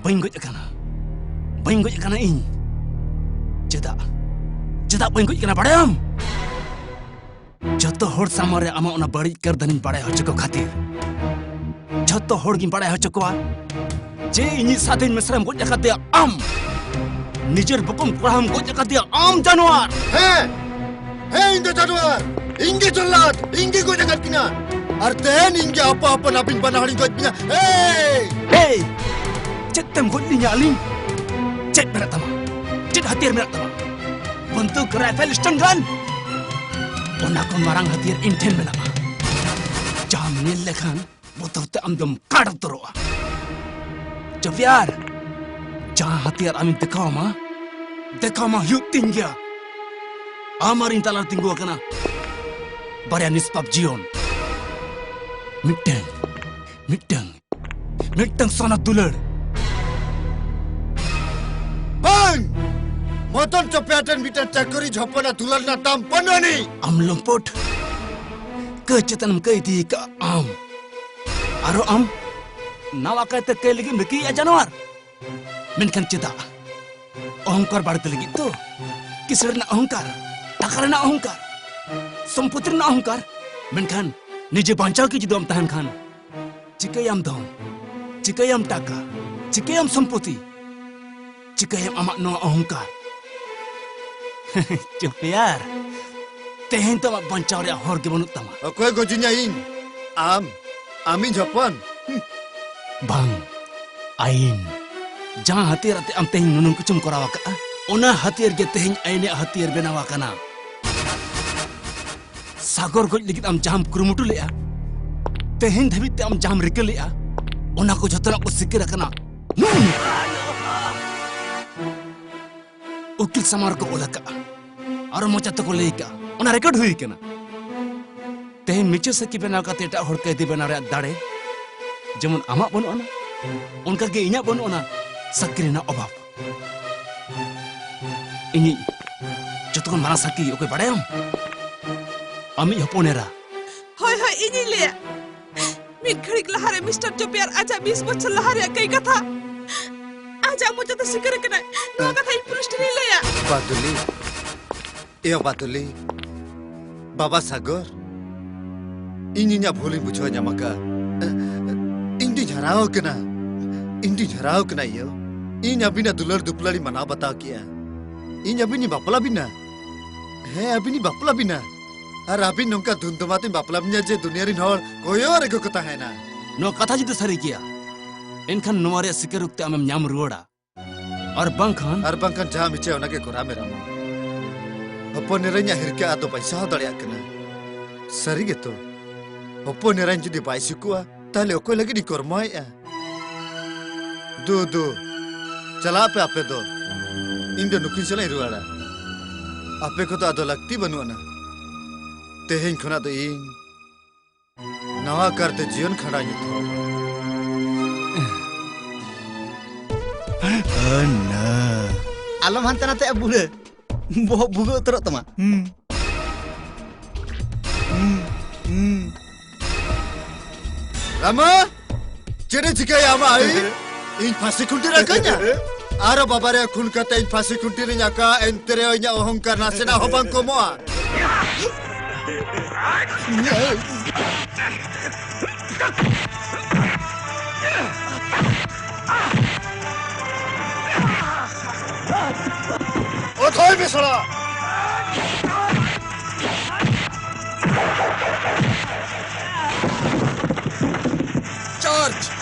ᱵᱟᱹᱧ ᱜᱚᱡ ᱟᱠᱟᱱᱟ, ᱵᱟᱹᱧ ᱜᱚᱡ ᱟᱠᱟᱱᱟ ᱤᱧ᱾ ᱪᱮᱫᱟᱜ, ᱪᱮᱫᱟᱜ ᱵᱟᱹᱧ ᱜᱚᱡ ᱟᱠᱟᱱᱟ ᱵᱟᱲᱟᱭᱟᱢ? ᱡᱚᱛᱚ ᱦᱚᱲ ᱥᱟᱢᱟᱝ ᱨᱮ ᱟᱢᱟᱜ ᱚᱱᱟ ᱵᱟᱹᱲᱤᱡ ᱠᱟᱹᱨᱫᱷᱟᱹᱱᱤᱧ ᱵᱟᱲᱟᱭ ᱦᱚᱪᱚ ᱠᱚ ᱠᱷᱟᱹᱛᱤᱨ, ᱡᱚᱛᱚ ᱦᱚᱲ ᱜᱤᱧ ᱵᱟᱲᱟᱭ ᱦᱚᱪᱚ ᱠᱚᱣᱟ ᱡᱮ ᱤᱧᱤᱡ ᱥᱟᱫᱷᱤᱱ ᱢᱮᱥᱨᱟᱢ ᱜᱚᱡ ᱟᱠᱟᱫᱮᱭᱟ ᱟᱢ᱾ ᱱᱤᱡᱮᱨ ᱵᱚᱠᱚᱢ ᱠᱚᱲᱟᱢ ᱜᱚᱡ ᱟᱠᱟᱫᱮᱭᱟ ᱟᱢ, ᱡᱟᱱᱣᱟᱨ᱾ ᱦᱮᱸ, ᱦᱮᱸ, ᱤᱧ ᱫᱚ ᱡᱟᱱᱣᱟᱨ, ᱤᱧ ᱜᱮ ᱡᱚᱞᱞᱟᱫ, ᱤᱧ ᱜᱮ ᱜᱚᱡ ᱟᱠᱟᱫ ᱠᱤᱱᱟ᱾ ᱟᱨ ᱛᱮᱦᱮᱧ ᱤᱧ ᱜᱮ ᱟᱯᱟ ᱟᱯᱟᱱ ᱟᱹᱵᱤᱱ ᱵᱟᱱᱟ ᱦᱚᱲᱤᱧ ᱜᱚᱡ ᱵᱤᱱᱟ᱾ ᱦᱮᱭ! ᱦᱮᱭ! ᱪᱮᱫ ᱛᱮᱢ ᱜᱚᱡ ᱞᱤᱧᱟ ᱟᱹᱞᱤᱧ? ᱪᱮᱫ ᱢᱮᱱᱟᱜ ᱛᱟᱢᱟ? ᱪᱮᱫ ᱦᱟᱛᱤᱭᱟᱨ ᱢᱮᱱᱟᱜ ᱛᱟᱢᱟ? ᱵᱚᱱᱫᱩᱠ, ᱨᱟᱭᱯᱷᱮᱞ, ᱥᱴᱟᱱ ᱜᱟᱱ? ᱚᱱᱟ ᱠᱷᱚᱱ ᱢᱟᱨᱟᱝ ᱦᱟᱛᱤᱭᱟᱨ ᱤᱧ ᱴᱷᱮᱱ ᱢᱮᱱᱟᱜᱼᱟ᱾ ᱡᱟᱦᱟᱸᱢ ᱧᱮᱞ ᱞᱮᱠᱷᱟᱱ ᱵᱚᱛᱚᱨ ᱛᱮ ᱟᱢ ᱫᱚᱢ ᱠᱟᱲ ᱩᱛᱟᱹᱨᱚᱜᱼᱟ᱾ ᱪᱚᱯᱮᱭᱟᱨ, ᱡᱟᱦᱟᱸ ᱦᱟᱛᱤᱭᱟᱨ ᱟᱢᱤᱧ ᱫᱮᱠᱷᱟᱣ ᱟᱢᱟ, ᱫᱮᱠᱷᱟᱣ ᱢᱟ ᱦᱩᱭᱩᱜ ᱛᱤᱧ ᱜᱮᱭᱟ᱾ ᱟᱢ ᱟᱨ ᱤᱧ ᱛᱟᱞᱟᱨᱮ ᱛᱤᱸᱜᱩ ᱟᱠᱟᱱᱟ ᱵᱟᱨᱭᱟ ᱱᱤᱥᱯᱟᱯ ᱡᱤᱭᱚᱱ᱾ ᱢᱤᱫᱴᱟᱝ, ᱢᱤᱫᱴᱟᱝ, ᱢᱤᱫᱴᱟᱝ ᱥᱚᱱᱟ ᱫᱩᱞᱟᱹᱲ᱾ ᱵᱟᱝ! ᱢᱚᱫᱚᱱ ᱪᱚᱯᱮᱭᱟᱨ ᱴᱷᱮᱱ ᱢᱤᱫᱴᱟᱝ ᱪᱟᱠᱚᱨᱤ ᱦᱚᱯᱚᱱᱟᱜ ᱫᱩᱞᱟᱹᱲ ᱨᱮᱱᱟᱜ ᱫᱟᱢ ᱵᱟᱹᱱᱩᱜ ᱟᱹᱱᱤᱡ᱾ ᱟᱢ ᱞᱚᱢᱯᱚᱴ, ᱠᱟᱹᱭ ᱪᱮᱛᱟᱱᱮᱢ ᱠᱟᱹᱭ ᱤᱫᱤ ᱟᱠᱟᱫ ᱟᱢ᱾ ᱟᱨᱚ ᱟᱢ ᱱᱟᱣᱟ ᱠᱟᱭᱛᱮ ᱠᱟᱹᱭ ᱞᱟᱹᱜᱤᱫ ᱮᱢ ᱨᱤᱠᱟᱹᱭᱮᱫᱼᱟ ᱡᱟᱱᱣᱟᱨ᱾ ᱢᱮᱱᱠᱷᱟᱱ ᱪᱮᱫᱟᱜ? ᱚᱦᱚᱝᱠᱟᱨ ᱵᱟᱹᱲᱛᱤ ᱞᱟᱹᱜᱤᱫ ᱛᱚ᱾ ᱠᱤᱥᱟᱹᱬ ᱨᱮᱱᱟᱜ ᱚᱦᱚᱝᱠᱟᱨ, ᱴᱟᱠᱟ ᱨᱮᱱᱟᱜ ᱚᱦᱚᱝᱠᱟᱨ, ᱥᱚᱢᱯᱚᱛᱤ ᱨᱮᱱᱟᱜ ᱚᱦᱚᱝᱠᱟᱨ᱾ ᱢᱮᱱᱠᱷᱟᱱ ᱱᱤᱡᱮ ᱵᱟᱧᱪᱟᱣ ᱜᱮ ᱡᱩᱫᱤ ᱵᱟᱢ ᱛᱟᱦᱮᱱ ᱠᱷᱟᱱ, ᱪᱤᱠᱟᱹᱭᱟᱢ ᱫᱷᱚᱱ? ᱪᱤᱠᱟᱹᱭᱟᱢ ᱴᱟᱠᱟ? ᱪᱤᱠᱟᱹᱭᱟᱢ ᱥᱚᱢᱯᱚᱛᱤ? ᱪᱤᱠᱟᱹᱭᱟᱢ ᱟᱢᱟᱜ ᱱᱚᱣᱟ ᱚᱦᱚᱝᱠᱟᱨ? ᱪᱩᱯ ᱭᱟᱨ, ᱛᱮᱦᱮᱧ ᱫᱚ ᱟᱢᱟᱜ ᱵᱟᱧᱪᱟᱣ ᱨᱮᱭᱟᱜ ᱦᱚᱨ ᱜᱮ ᱵᱟᱹᱱᱩᱜ ᱛᱟᱢᱟ᱾ ᱚᱠᱚᱭ ᱜᱚᱡᱤᱧᱟ ᱤᱧ? ᱟᱢ? ᱟᱢᱤᱡ ᱦᱚᱯᱚᱱ? ᱦᱩᱸ᱾ ᱵᱟᱝ, ᱟᱭᱤᱱ᱾ ᱡᱟᱦᱟᱸ ᱦᱟᱹᱛᱭᱟᱹᱨ ᱟᱛᱮ ᱟᱢ ᱛᱮᱦᱮᱧ ᱱᱩᱱᱟᱹᱝ ᱠᱤᱪᱷᱩᱢ ᱠᱚᱨᱟᱣ ᱟᱠᱟᱫᱼᱟ, ᱚᱱᱟ ᱦᱟᱹᱛᱭᱟᱹᱨ ᱜᱮ ᱛᱮᱦᱮᱧ ᱟᱭᱤᱱ ᱨᱮᱭᱟᱜ ᱦᱟᱹᱛᱭᱟᱹᱨ ᱵᱮᱱᱟᱣ ᱟᱠᱟᱱᱟ᱾ ᱥᱟᱜᱚᱨ ᱜᱚᱡ ᱞᱟᱹᱜᱤᱫ ᱟᱢ ᱡᱟᱦᱟᱸᱢ ᱠᱩᱨᱩᱢᱩᱴᱩ ᱞᱮᱫᱼᱟ, ᱛᱮᱦᱮᱧ ᱫᱷᱟᱹᱵᱤᱡ ᱛᱮ ᱟᱢ ᱡᱟᱦᱟᱸᱢ ᱨᱤᱠᱟᱹ ᱞᱮᱫᱼᱟ, ᱚᱱᱟ ᱠᱚ ᱡᱷᱚᱛᱚᱱᱟᱜ ᱠᱚ ᱥᱤᱠᱟᱹᱨ ᱟᱠᱟᱱᱟ᱾ ᱩᱠᱤᱞ ᱥᱟᱢᱟᱝ ᱨᱮᱠᱚ ᱚᱞ ᱟᱠᱟᱫᱼᱟ ᱟᱨ ᱢᱚᱪᱟ ᱛᱮᱠᱚ ᱞᱟᱹᱭ ᱟᱠᱟᱫᱼᱟ, ᱚᱱᱟ ᱨᱮᱠᱚᱨᱰ ᱦᱩᱭ ᱟᱠᱟᱱᱟ᱾ ᱛᱮᱦᱮᱧ ᱢᱤᱪᱟᱹ ᱥᱟᱹᱠᱷᱤ ᱵᱮᱱᱟᱣ ᱠᱟᱛᱮ ᱮᱴᱟᱜ ᱦᱚᱲ ᱠᱟᱹᱭᱫᱤ ᱵᱮᱱᱟᱣ ᱨᱮᱭᱟᱜ ᱫᱟᱲᱮ ᱡᱮᱢᱚᱱ ᱟᱢᱟᱜ ᱵᱟᱹᱱᱩᱜ ᱟᱱᱟ, ᱚᱱᱠᱟ ᱜᱮ ᱤᱧᱟᱹᱜ ᱵᱟᱹᱱᱩᱜ ᱟᱱᱟ ᱥᱟᱹᱠᱷᱤ ᱨᱮᱱᱟᱜ ᱚᱵᱷᱟᱵᱽ᱾ ᱤᱧᱤᱡ ᱡᱚᱛᱚ ᱠᱷᱚᱱ ᱢᱟᱨᱟᱝ ᱥᱟᱹᱠᱷᱤ ᱚᱠᱚᱭ ᱵᱟᱲᱟᱭᱟᱢ? ᱟᱢᱤᱡ ᱦᱚᱯᱚᱱ ᱮᱨᱟ᱾ ᱦᱳᱭ, ᱦᱳᱭ, ᱤᱧᱤᱧ ᱞᱟᱹᱭᱟ᱾ ᱢᱤᱫ ᱜᱷᱟᱹᱲᱤᱠ ᱞᱟᱦᱟᱨᱮ ᱢᱤᱥᱴᱟᱨ ᱪᱚᱯᱮᱭᱟᱨ ᱟᱡᱟᱜ ᱵᱤᱥ ᱵᱚᱪᱷᱚᱨ ᱞᱟᱦᱟ ᱨᱮᱭᱟᱜ ᱠᱟᱹᱭ ᱠᱟᱛᱷᱟ ᱟᱡᱟᱜ ᱢᱚᱪᱟᱛᱮ ᱥᱤᱠᱟᱹᱨ ᱟᱠᱟᱱᱟᱭ᱾ ᱱᱚᱣᱟ ᱠᱟᱛᱷᱟ ᱤᱧ ᱯᱩᱞᱤᱥ ᱴᱷᱮᱱᱤᱧ ᱞᱟᱹᱭᱟ᱾ ᱵᱟᱫᱩᱞᱤ, ᱮᱭᱟ ᱵᱟᱫᱩᱞᱤ, ᱵᱟᱵᱟ ᱥᱟᱜᱚᱨ, ᱤᱧ ᱤᱧᱟᱹᱜ ᱵᱷᱩᱞᱤᱧ ᱵᱩᱡᱷᱟᱹᱣ ᱧᱟᱢ ᱟᱠᱟᱫᱼᱟ᱾ ᱤᱧ ᱫᱩᱧ ᱦᱟᱨᱟᱣ ᱟᱠᱟᱱᱟ, ᱤᱧ ᱫᱩᱧ ᱦᱟᱨᱟᱣ ᱟᱠᱟᱱᱟ ᱭᱳ᱾ ᱤᱧ ᱟᱹᱵᱤᱱᱟᱜ ᱫᱩᱞᱟᱹᱲ ᱫᱩᱯᱞᱟᱹᱲᱤᱧ ᱢᱟᱱᱟᱣ ᱵᱟᱛᱟᱣ ᱠᱮᱜᱼᱟ᱾ ᱤᱧ ᱟᱹᱵᱤᱱᱤᱧ ᱵᱟᱯᱞᱟ ᱵᱤᱱᱟ᱾ ᱦᱮᱸ, ᱟᱹᱵᱤᱱᱤᱧ ᱵᱟᱯᱞᱟ ᱵᱤᱱᱟ᱾ ᱟᱨ ᱟᱹᱵᱤᱱ ᱱᱚᱝᱠᱟ ᱫᱷᱩᱢᱫᱷᱟᱢᱟᱛᱤᱧ ᱵᱟᱯᱞᱟ ᱢᱮᱭᱟ ᱡᱮ ᱫᱩᱱᱤᱭᱟᱹ ᱨᱤᱱ ᱦᱚᱲ ᱠᱚᱭᱚᱜ ᱨᱮᱜᱮ ᱠᱚ ᱛᱟᱦᱮᱱᱟ᱾ ᱱᱚᱣᱟ ᱠᱟᱛᱷᱟ ᱡᱩᱫᱤ ᱥᱟᱹᱨᱤ ᱜᱮᱭᱟ, ᱮᱱᱠᱷᱟᱱ ᱱᱚᱣᱟ ᱨᱮᱭᱟᱜ ᱥᱤᱠᱟᱹᱨᱩᱠᱛᱮ ᱟᱢᱮᱢ ᱧᱟᱢ ᱨᱩᱣᱟᱹᱲᱟ᱾ ᱟᱨ ᱵᱟᱝᱠᱷᱟᱱ ᱟᱨ ᱵᱟᱝᱠᱷᱟᱱ ᱡᱟᱦᱟᱸᱢ ᱤᱪᱷᱟᱹᱭᱟ ᱚᱱᱟ ᱜᱮ ᱠᱚᱨᱟᱣ ᱢᱮ, ᱨᱟᱢᱚ᱾ ᱦᱚᱯᱚᱱ ᱮᱨᱟᱧᱟᱜ ᱦᱤᱨᱠᱟᱹ ᱟᱫᱚ ᱵᱟᱹᱧ ᱥᱟᱦᱟᱣ ᱫᱟᱲᱮᱭᱟᱜ ᱠᱟᱱᱟ᱾ ᱥᱟᱹᱨᱤ ᱜᱮᱛᱚ, ᱦᱚᱯᱚᱱ ᱮᱨᱟᱧ ᱡᱩᱫᱤ ᱵᱟᱭ ᱥᱩᱠᱩᱜᱼᱟ, ᱛᱟᱦᱞᱮ ᱚᱠᱚᱭ ᱞᱟᱹᱜᱤᱫ ᱤᱧ ᱠᱚᱨᱢᱚᱭᱮᱫᱼᱟ? ᱫᱩ, ᱫᱩ, ᱪᱟᱞᱟᱜ ᱯᱮ ᱟᱯᱮ ᱫᱚ᱾ ᱤᱧ ᱫᱚ ᱱᱩᱠᱤᱱ ᱥᱟᱞᱟᱜ ᱤᱧ ᱨᱩᱣᱟᱹᱲᱟ᱾ ᱟᱯᱮ ᱠᱚᱫᱚ ᱟᱫᱚ ᱞᱟᱹᱠᱛᱤ ᱵᱟᱹᱱᱩᱜ ᱟᱱᱟ᱾ ᱛᱮᱦᱮᱧ ᱠᱷᱚᱱᱟᱜ ᱫᱚ ᱤᱧ ᱱᱟᱣᱟ ᱠᱟᱨᱛᱮ ᱡᱤᱭᱚᱱ ᱠᱷᱟᱸᱰᱟᱣ ᱧᱩᱛᱩᱢ᱾ ᱟᱱᱟ᱾ ᱟᱞᱚᱢ ᱦᱟᱱᱛᱮ ᱱᱟᱛᱮᱜᱼᱟ ᱵᱩᱲᱦᱟᱹ, ᱵᱚᱦᱚᱜ ᱵᱷᱩᱜᱟᱹᱜ ᱩᱛᱟᱹᱨᱚᱜ ᱛᱟᱢᱟ᱾ ᱦᱩᱸ᱾ ᱦᱩᱸ, ᱦᱩᱸ᱾ ᱨᱟᱢᱟ, ᱪᱮᱫ ᱮ ᱪᱤᱠᱟᱹᱭᱟ ᱟᱢᱟᱜ ᱟᱹᱭᱤᱱ? ᱤᱧ ᱯᱷᱟᱸᱥᱤ ᱠᱷᱩᱱᱴᱤ ᱨᱮ ᱟᱠᱟᱧᱟ? ᱟᱨᱚ ᱵᱟᱵᱟ ᱨᱮ ᱠᱷᱩᱱ ᱠᱟᱛᱮ ᱤᱧ ᱯᱷᱟᱸᱥᱤ ᱠᱷᱩᱱᱴᱤ ᱨᱤᱧ ᱟᱠᱟ, ᱮᱱᱛᱮ ᱨᱮᱦᱚᱸ ᱤᱧᱟᱹᱜ ᱚᱦᱚᱝᱠᱟᱨ ᱱᱟᱥᱮᱱᱟᱜ ᱦᱚᱸ ᱵᱟᱝ ᱠᱚᱢᱚᱜᱼᱟ᱾ ᱚᱛᱷᱚᱭ ᱢᱮ ᱥᱟᱞᱟ! ᱪᱟᱨᱡᱽ!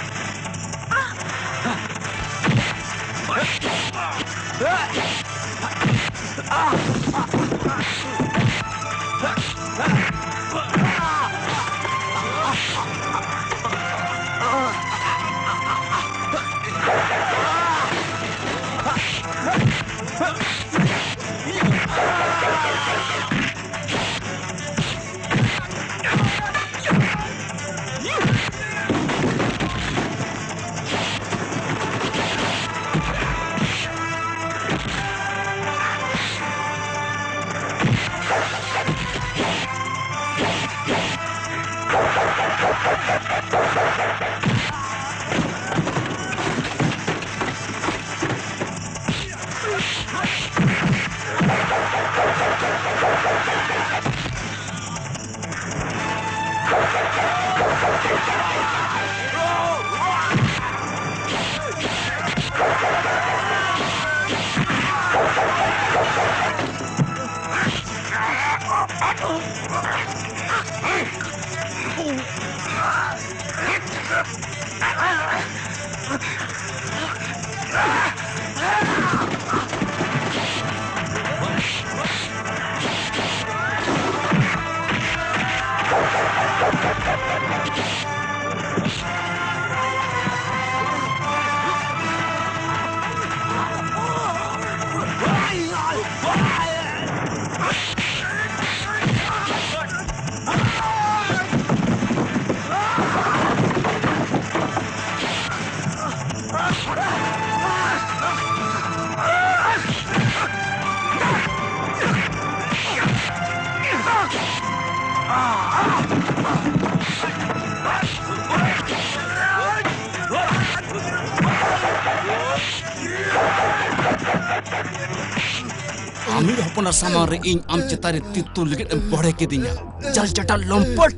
ᱟᱢᱤᱡ ᱦᱚᱯᱚᱱᱟᱜ ᱥᱟᱢᱟᱝ ᱨᱮ ᱤᱧ ᱟᱢ ᱪᱮᱛᱟᱱ ᱨᱮ ᱛᱤ ᱛᱩᱞ ᱞᱟᱹᱜᱤᱫ ᱮᱢ ᱵᱚᱲᱦᱮ ᱠᱤᱫᱤᱧᱟ᱾ ᱡᱟᱞ ᱪᱟᱴᱟ ᱞᱚᱢᱯᱚᱴ᱾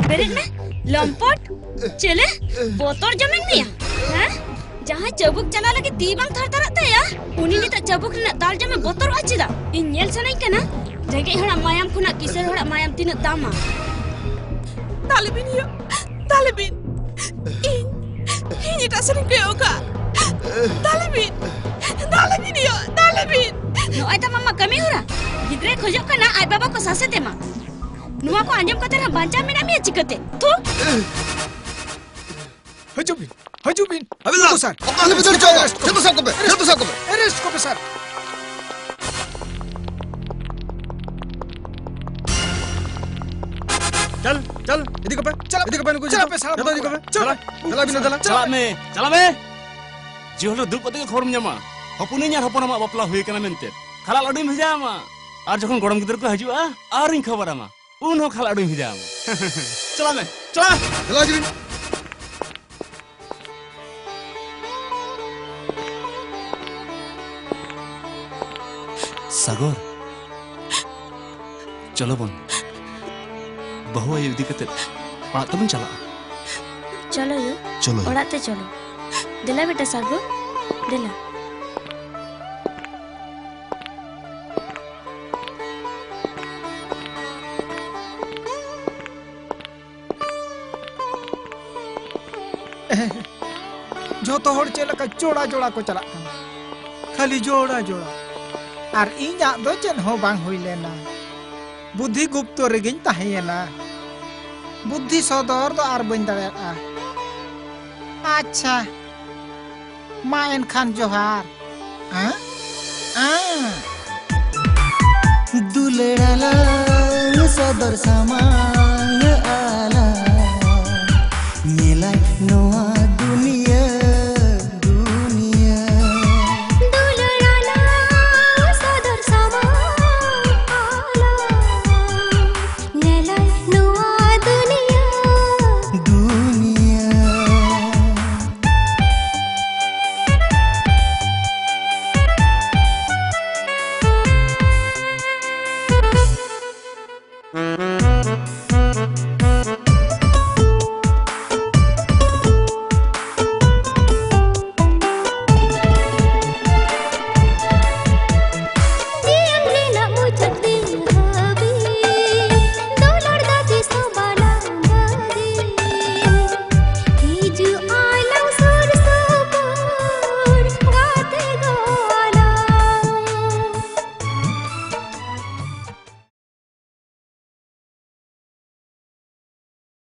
ᱵᱮᱨᱮᱫ ᱢᱮ, ᱞᱚᱢᱯᱚᱴ᱾ ᱪᱮᱞᱮ? ᱵᱚᱛᱚᱨ ᱡᱚᱢᱮᱱ ᱢᱮᱭᱟ? ᱦᱮᱸ? ᱡᱟᱦᱟᱸᱭ ᱪᱟᱹᱵᱩᱠ ᱪᱟᱞᱟᱣ ᱞᱟᱹᱜᱤᱫ ᱛᱤ ᱵᱟᱝ ᱛᱷᱟᱨ ᱛᱷᱟᱨᱟᱜ ᱛᱟᱭᱟ, ᱩᱱᱤ ᱱᱤᱛᱚᱜ ᱪᱟᱹᱵᱩᱠ ᱨᱮᱱᱟᱜ ᱫᱟᱞ ᱡᱚᱢᱮ ᱵᱚᱛᱚᱨᱚᱜᱼᱟ ᱪᱮᱫᱟᱜ? ᱤᱧ ᱧᱮᱞ ᱥᱟᱱᱟᱧ ᱠᱟᱱᱟ, ᱨᱮᱸᱜᱮᱡ ᱦᱚᱲᱟᱜ ᱢᱟᱭᱟᱢ ᱠᱷᱚᱱᱟᱜ ᱠᱤᱥᱟᱹᱬ ᱦᱚᱲᱟᱜ ᱢᱟᱭᱟᱢ ᱛᱤᱱᱟᱹᱜ ᱫᱟᱢᱟ᱾ ᱫᱟᱞᱮ ᱵᱤᱱ ᱭᱳ, ᱫᱟᱞᱮ ᱵᱤᱱ᱾ ᱤᱧ, ᱤᱧ ᱮᱴᱟᱜ ᱥᱮᱫ ᱤᱧ ᱠᱚᱭᱚᱜ ᱠᱟᱜ᱾ ᱫᱟᱞᱮ ᱵᱤᱱ, ᱫᱟᱞᱮ ᱵᱤᱱ ᱭᱳ, ᱫᱟᱞᱮ ᱵᱤᱱ᱾ ᱱᱚᱜᱼᱚᱭ ᱛᱟᱢ ᱟᱢᱟᱜ ᱠᱟᱹᱢᱤ ᱦᱚᱨᱟ᱾ ᱜᱤᱫᱽᱨᱟᱹᱭ ᱠᱷᱚᱡᱚᱜ ᱠᱟᱱᱟ ᱟᱡ ᱵᱟᱵᱟ ᱠᱚ ᱥᱟᱥᱮᱛ ᱮᱢᱟ᱾ ᱱᱚᱣᱟ ᱠᱚ ᱟᱸᱡᱚᱢ ᱠᱟᱛᱮ ᱨᱮᱦᱚᱸ ᱵᱟᱧᱪᱟᱣ ᱢᱮᱱᱟᱜ ᱢᱮᱭᱟ ᱪᱤᱠᱟᱹᱛᱮ? ᱛᱷᱩ! ᱦᱤᱡᱩᱜ ᱵᱤᱱ, ᱦᱤᱡᱩᱜ ᱵᱤᱱ᱾ ᱦᱟᱵᱤᱞᱫᱟᱨ, ᱱᱩᱠᱩ ᱥᱟᱨ᱾ ᱚᱠᱟ ᱨᱮᱯᱮ ᱫᱟᱹᱲ ᱦᱚᱪᱚ ᱠᱟᱱᱟ? ᱡᱚᱛᱚ ᱥᱟᱵ ᱠᱚᱯᱮ, ᱡᱚᱛᱚ ᱥᱟᱵ ᱠᱚᱯᱮ᱾ ᱮᱨᱮᱥᱴ ᱠᱚᱯᱮ ᱥᱟᱨ᱾ ᱪᱟᱞ, ᱪᱟᱞ, ᱤᱫᱤ ᱠᱚᱯᱮ, ᱪᱟᱞᱟᱜ ᱤᱫᱤ ᱠᱚᱯᱮ ᱱᱩᱠᱩ ᱪᱟᱞᱟᱜ ᱡᱚᱛᱚ᱾ ᱯᱮ ᱥᱟᱨ᱾ ᱡᱚᱛᱚ ᱤᱫᱤ ᱠᱚᱯᱮ᱾ ᱪᱟᱞᱟᱜ᱾ ᱪᱟᱞᱟᱜ ᱵᱤᱱ, ᱫᱮᱞᱟ᱾ ᱪᱟᱞᱟᱜ ᱢᱮ, ᱪᱟᱞᱟᱜ ᱢᱮ᱾ ᱡᱤᱦᱚᱞ ᱨᱮ ᱫᱩᱲᱩᱵ ᱠᱟᱛᱮ ᱜᱮ ᱠᱷᱚᱵᱚᱨᱮᱢ ᱧᱟᱢᱟ, ᱦᱚᱯᱚᱱᱤᱧ ᱟᱨ ᱦᱚᱯᱚᱱ ᱟᱢᱟᱜ ᱵᱟᱯᱞᱟ ᱦᱩᱭ ᱟᱠᱟᱱᱟ ᱢᱮᱱᱛᱮ᱾ ᱠᱷᱟᱞᱟ ᱞᱟᱹᱰᱩᱧ ᱵᱷᱮᱡᱟ ᱟᱢᱟ, ᱟᱨ ᱡᱚᱠᱷᱚᱱ ᱜᱚᱲᱚᱢ ᱜᱤᱫᱽᱨᱟᱹ ᱠᱚ ᱦᱤᱡᱩᱜᱼᱟ, ᱟᱨᱤᱧ ᱠᱷᱚᱵᱚᱨ ᱟᱢᱟ᱾ ᱩᱱ ᱦᱚᱸ ᱠᱷᱟᱞᱟ ᱟᱹᱰᱩᱧ ᱵᱷᱮᱡᱟ ᱟᱢᱟ᱾ ᱪᱟᱞᱟᱜ ᱢᱮ, ᱪᱟᱞᱟᱜ ᱢᱮ᱾ ᱪᱟᱞᱟᱜ ᱦᱤᱡᱩᱜ ᱵᱤᱱ᱾ ᱥᱟᱜᱚᱨ, ᱪᱚᱞᱚ ᱵᱚᱱ᱾ ᱵᱟᱹᱦᱩ ᱟᱭᱳ ᱤᱫᱤ ᱠᱟᱛᱮ ᱚᱲᱟᱜ ᱛᱮᱵᱚᱱ ᱪᱟᱞᱟᱜᱼᱟ᱾ ᱪᱚᱞᱚ ᱭᱳ, ᱪᱚᱞᱚ ᱭᱳ᱾ ᱚᱲᱟᱜ ᱛᱮ ᱪᱚᱞᱚ᱾ ᱫᱮᱞᱟ ᱵᱮᱴᱟ ᱥᱟᱜᱚᱨ, ᱫᱮᱞᱟ᱾ ᱡᱷᱚᱛᱚ ᱦᱚᱲ ᱪᱮᱫ ᱞᱮᱠᱟ ᱡᱚᱲᱟ ᱡᱚᱲᱟ ᱠᱚ ᱪᱟᱞᱟᱜ ᱠᱟᱱᱟ, ᱠᱷᱟᱹᱞᱤ ᱡᱚᱲᱟ ᱡᱚᱲᱟ᱾ ᱟᱨ ᱤᱧᱟᱜ ᱫᱚ ᱪᱮᱫ ᱦᱚᱸ ᱵᱟᱝ ᱦᱩᱭ ᱞᱮᱱᱟ, ᱵᱩᱫᱽᱫᱷᱤ ᱜᱩᱯᱛᱚ ᱨᱮᱜᱮᱧ ᱛᱟᱦᱮᱸᱭᱮᱱᱟ᱾ ᱵᱩᱫᱽᱫᱷᱤ ᱥᱚᱫᱚᱨ ᱫᱚ ᱟᱨ ᱵᱟᱹᱧ ᱫᱟᱲᱮᱭᱟᱜᱼᱟ᱾ ᱟᱪᱪᱷᱟ, ᱢᱟ ᱮᱱᱠᱷᱟᱱ ᱡᱚᱦᱟᱨ᱾ ᱦᱮᱸ? ᱦᱮᱸ᱾ ᱫᱩᱞᱟᱹᱲᱟᱞᱟᱝ ᱥᱚᱫᱚᱨ ᱥᱟᱢᱟᱝ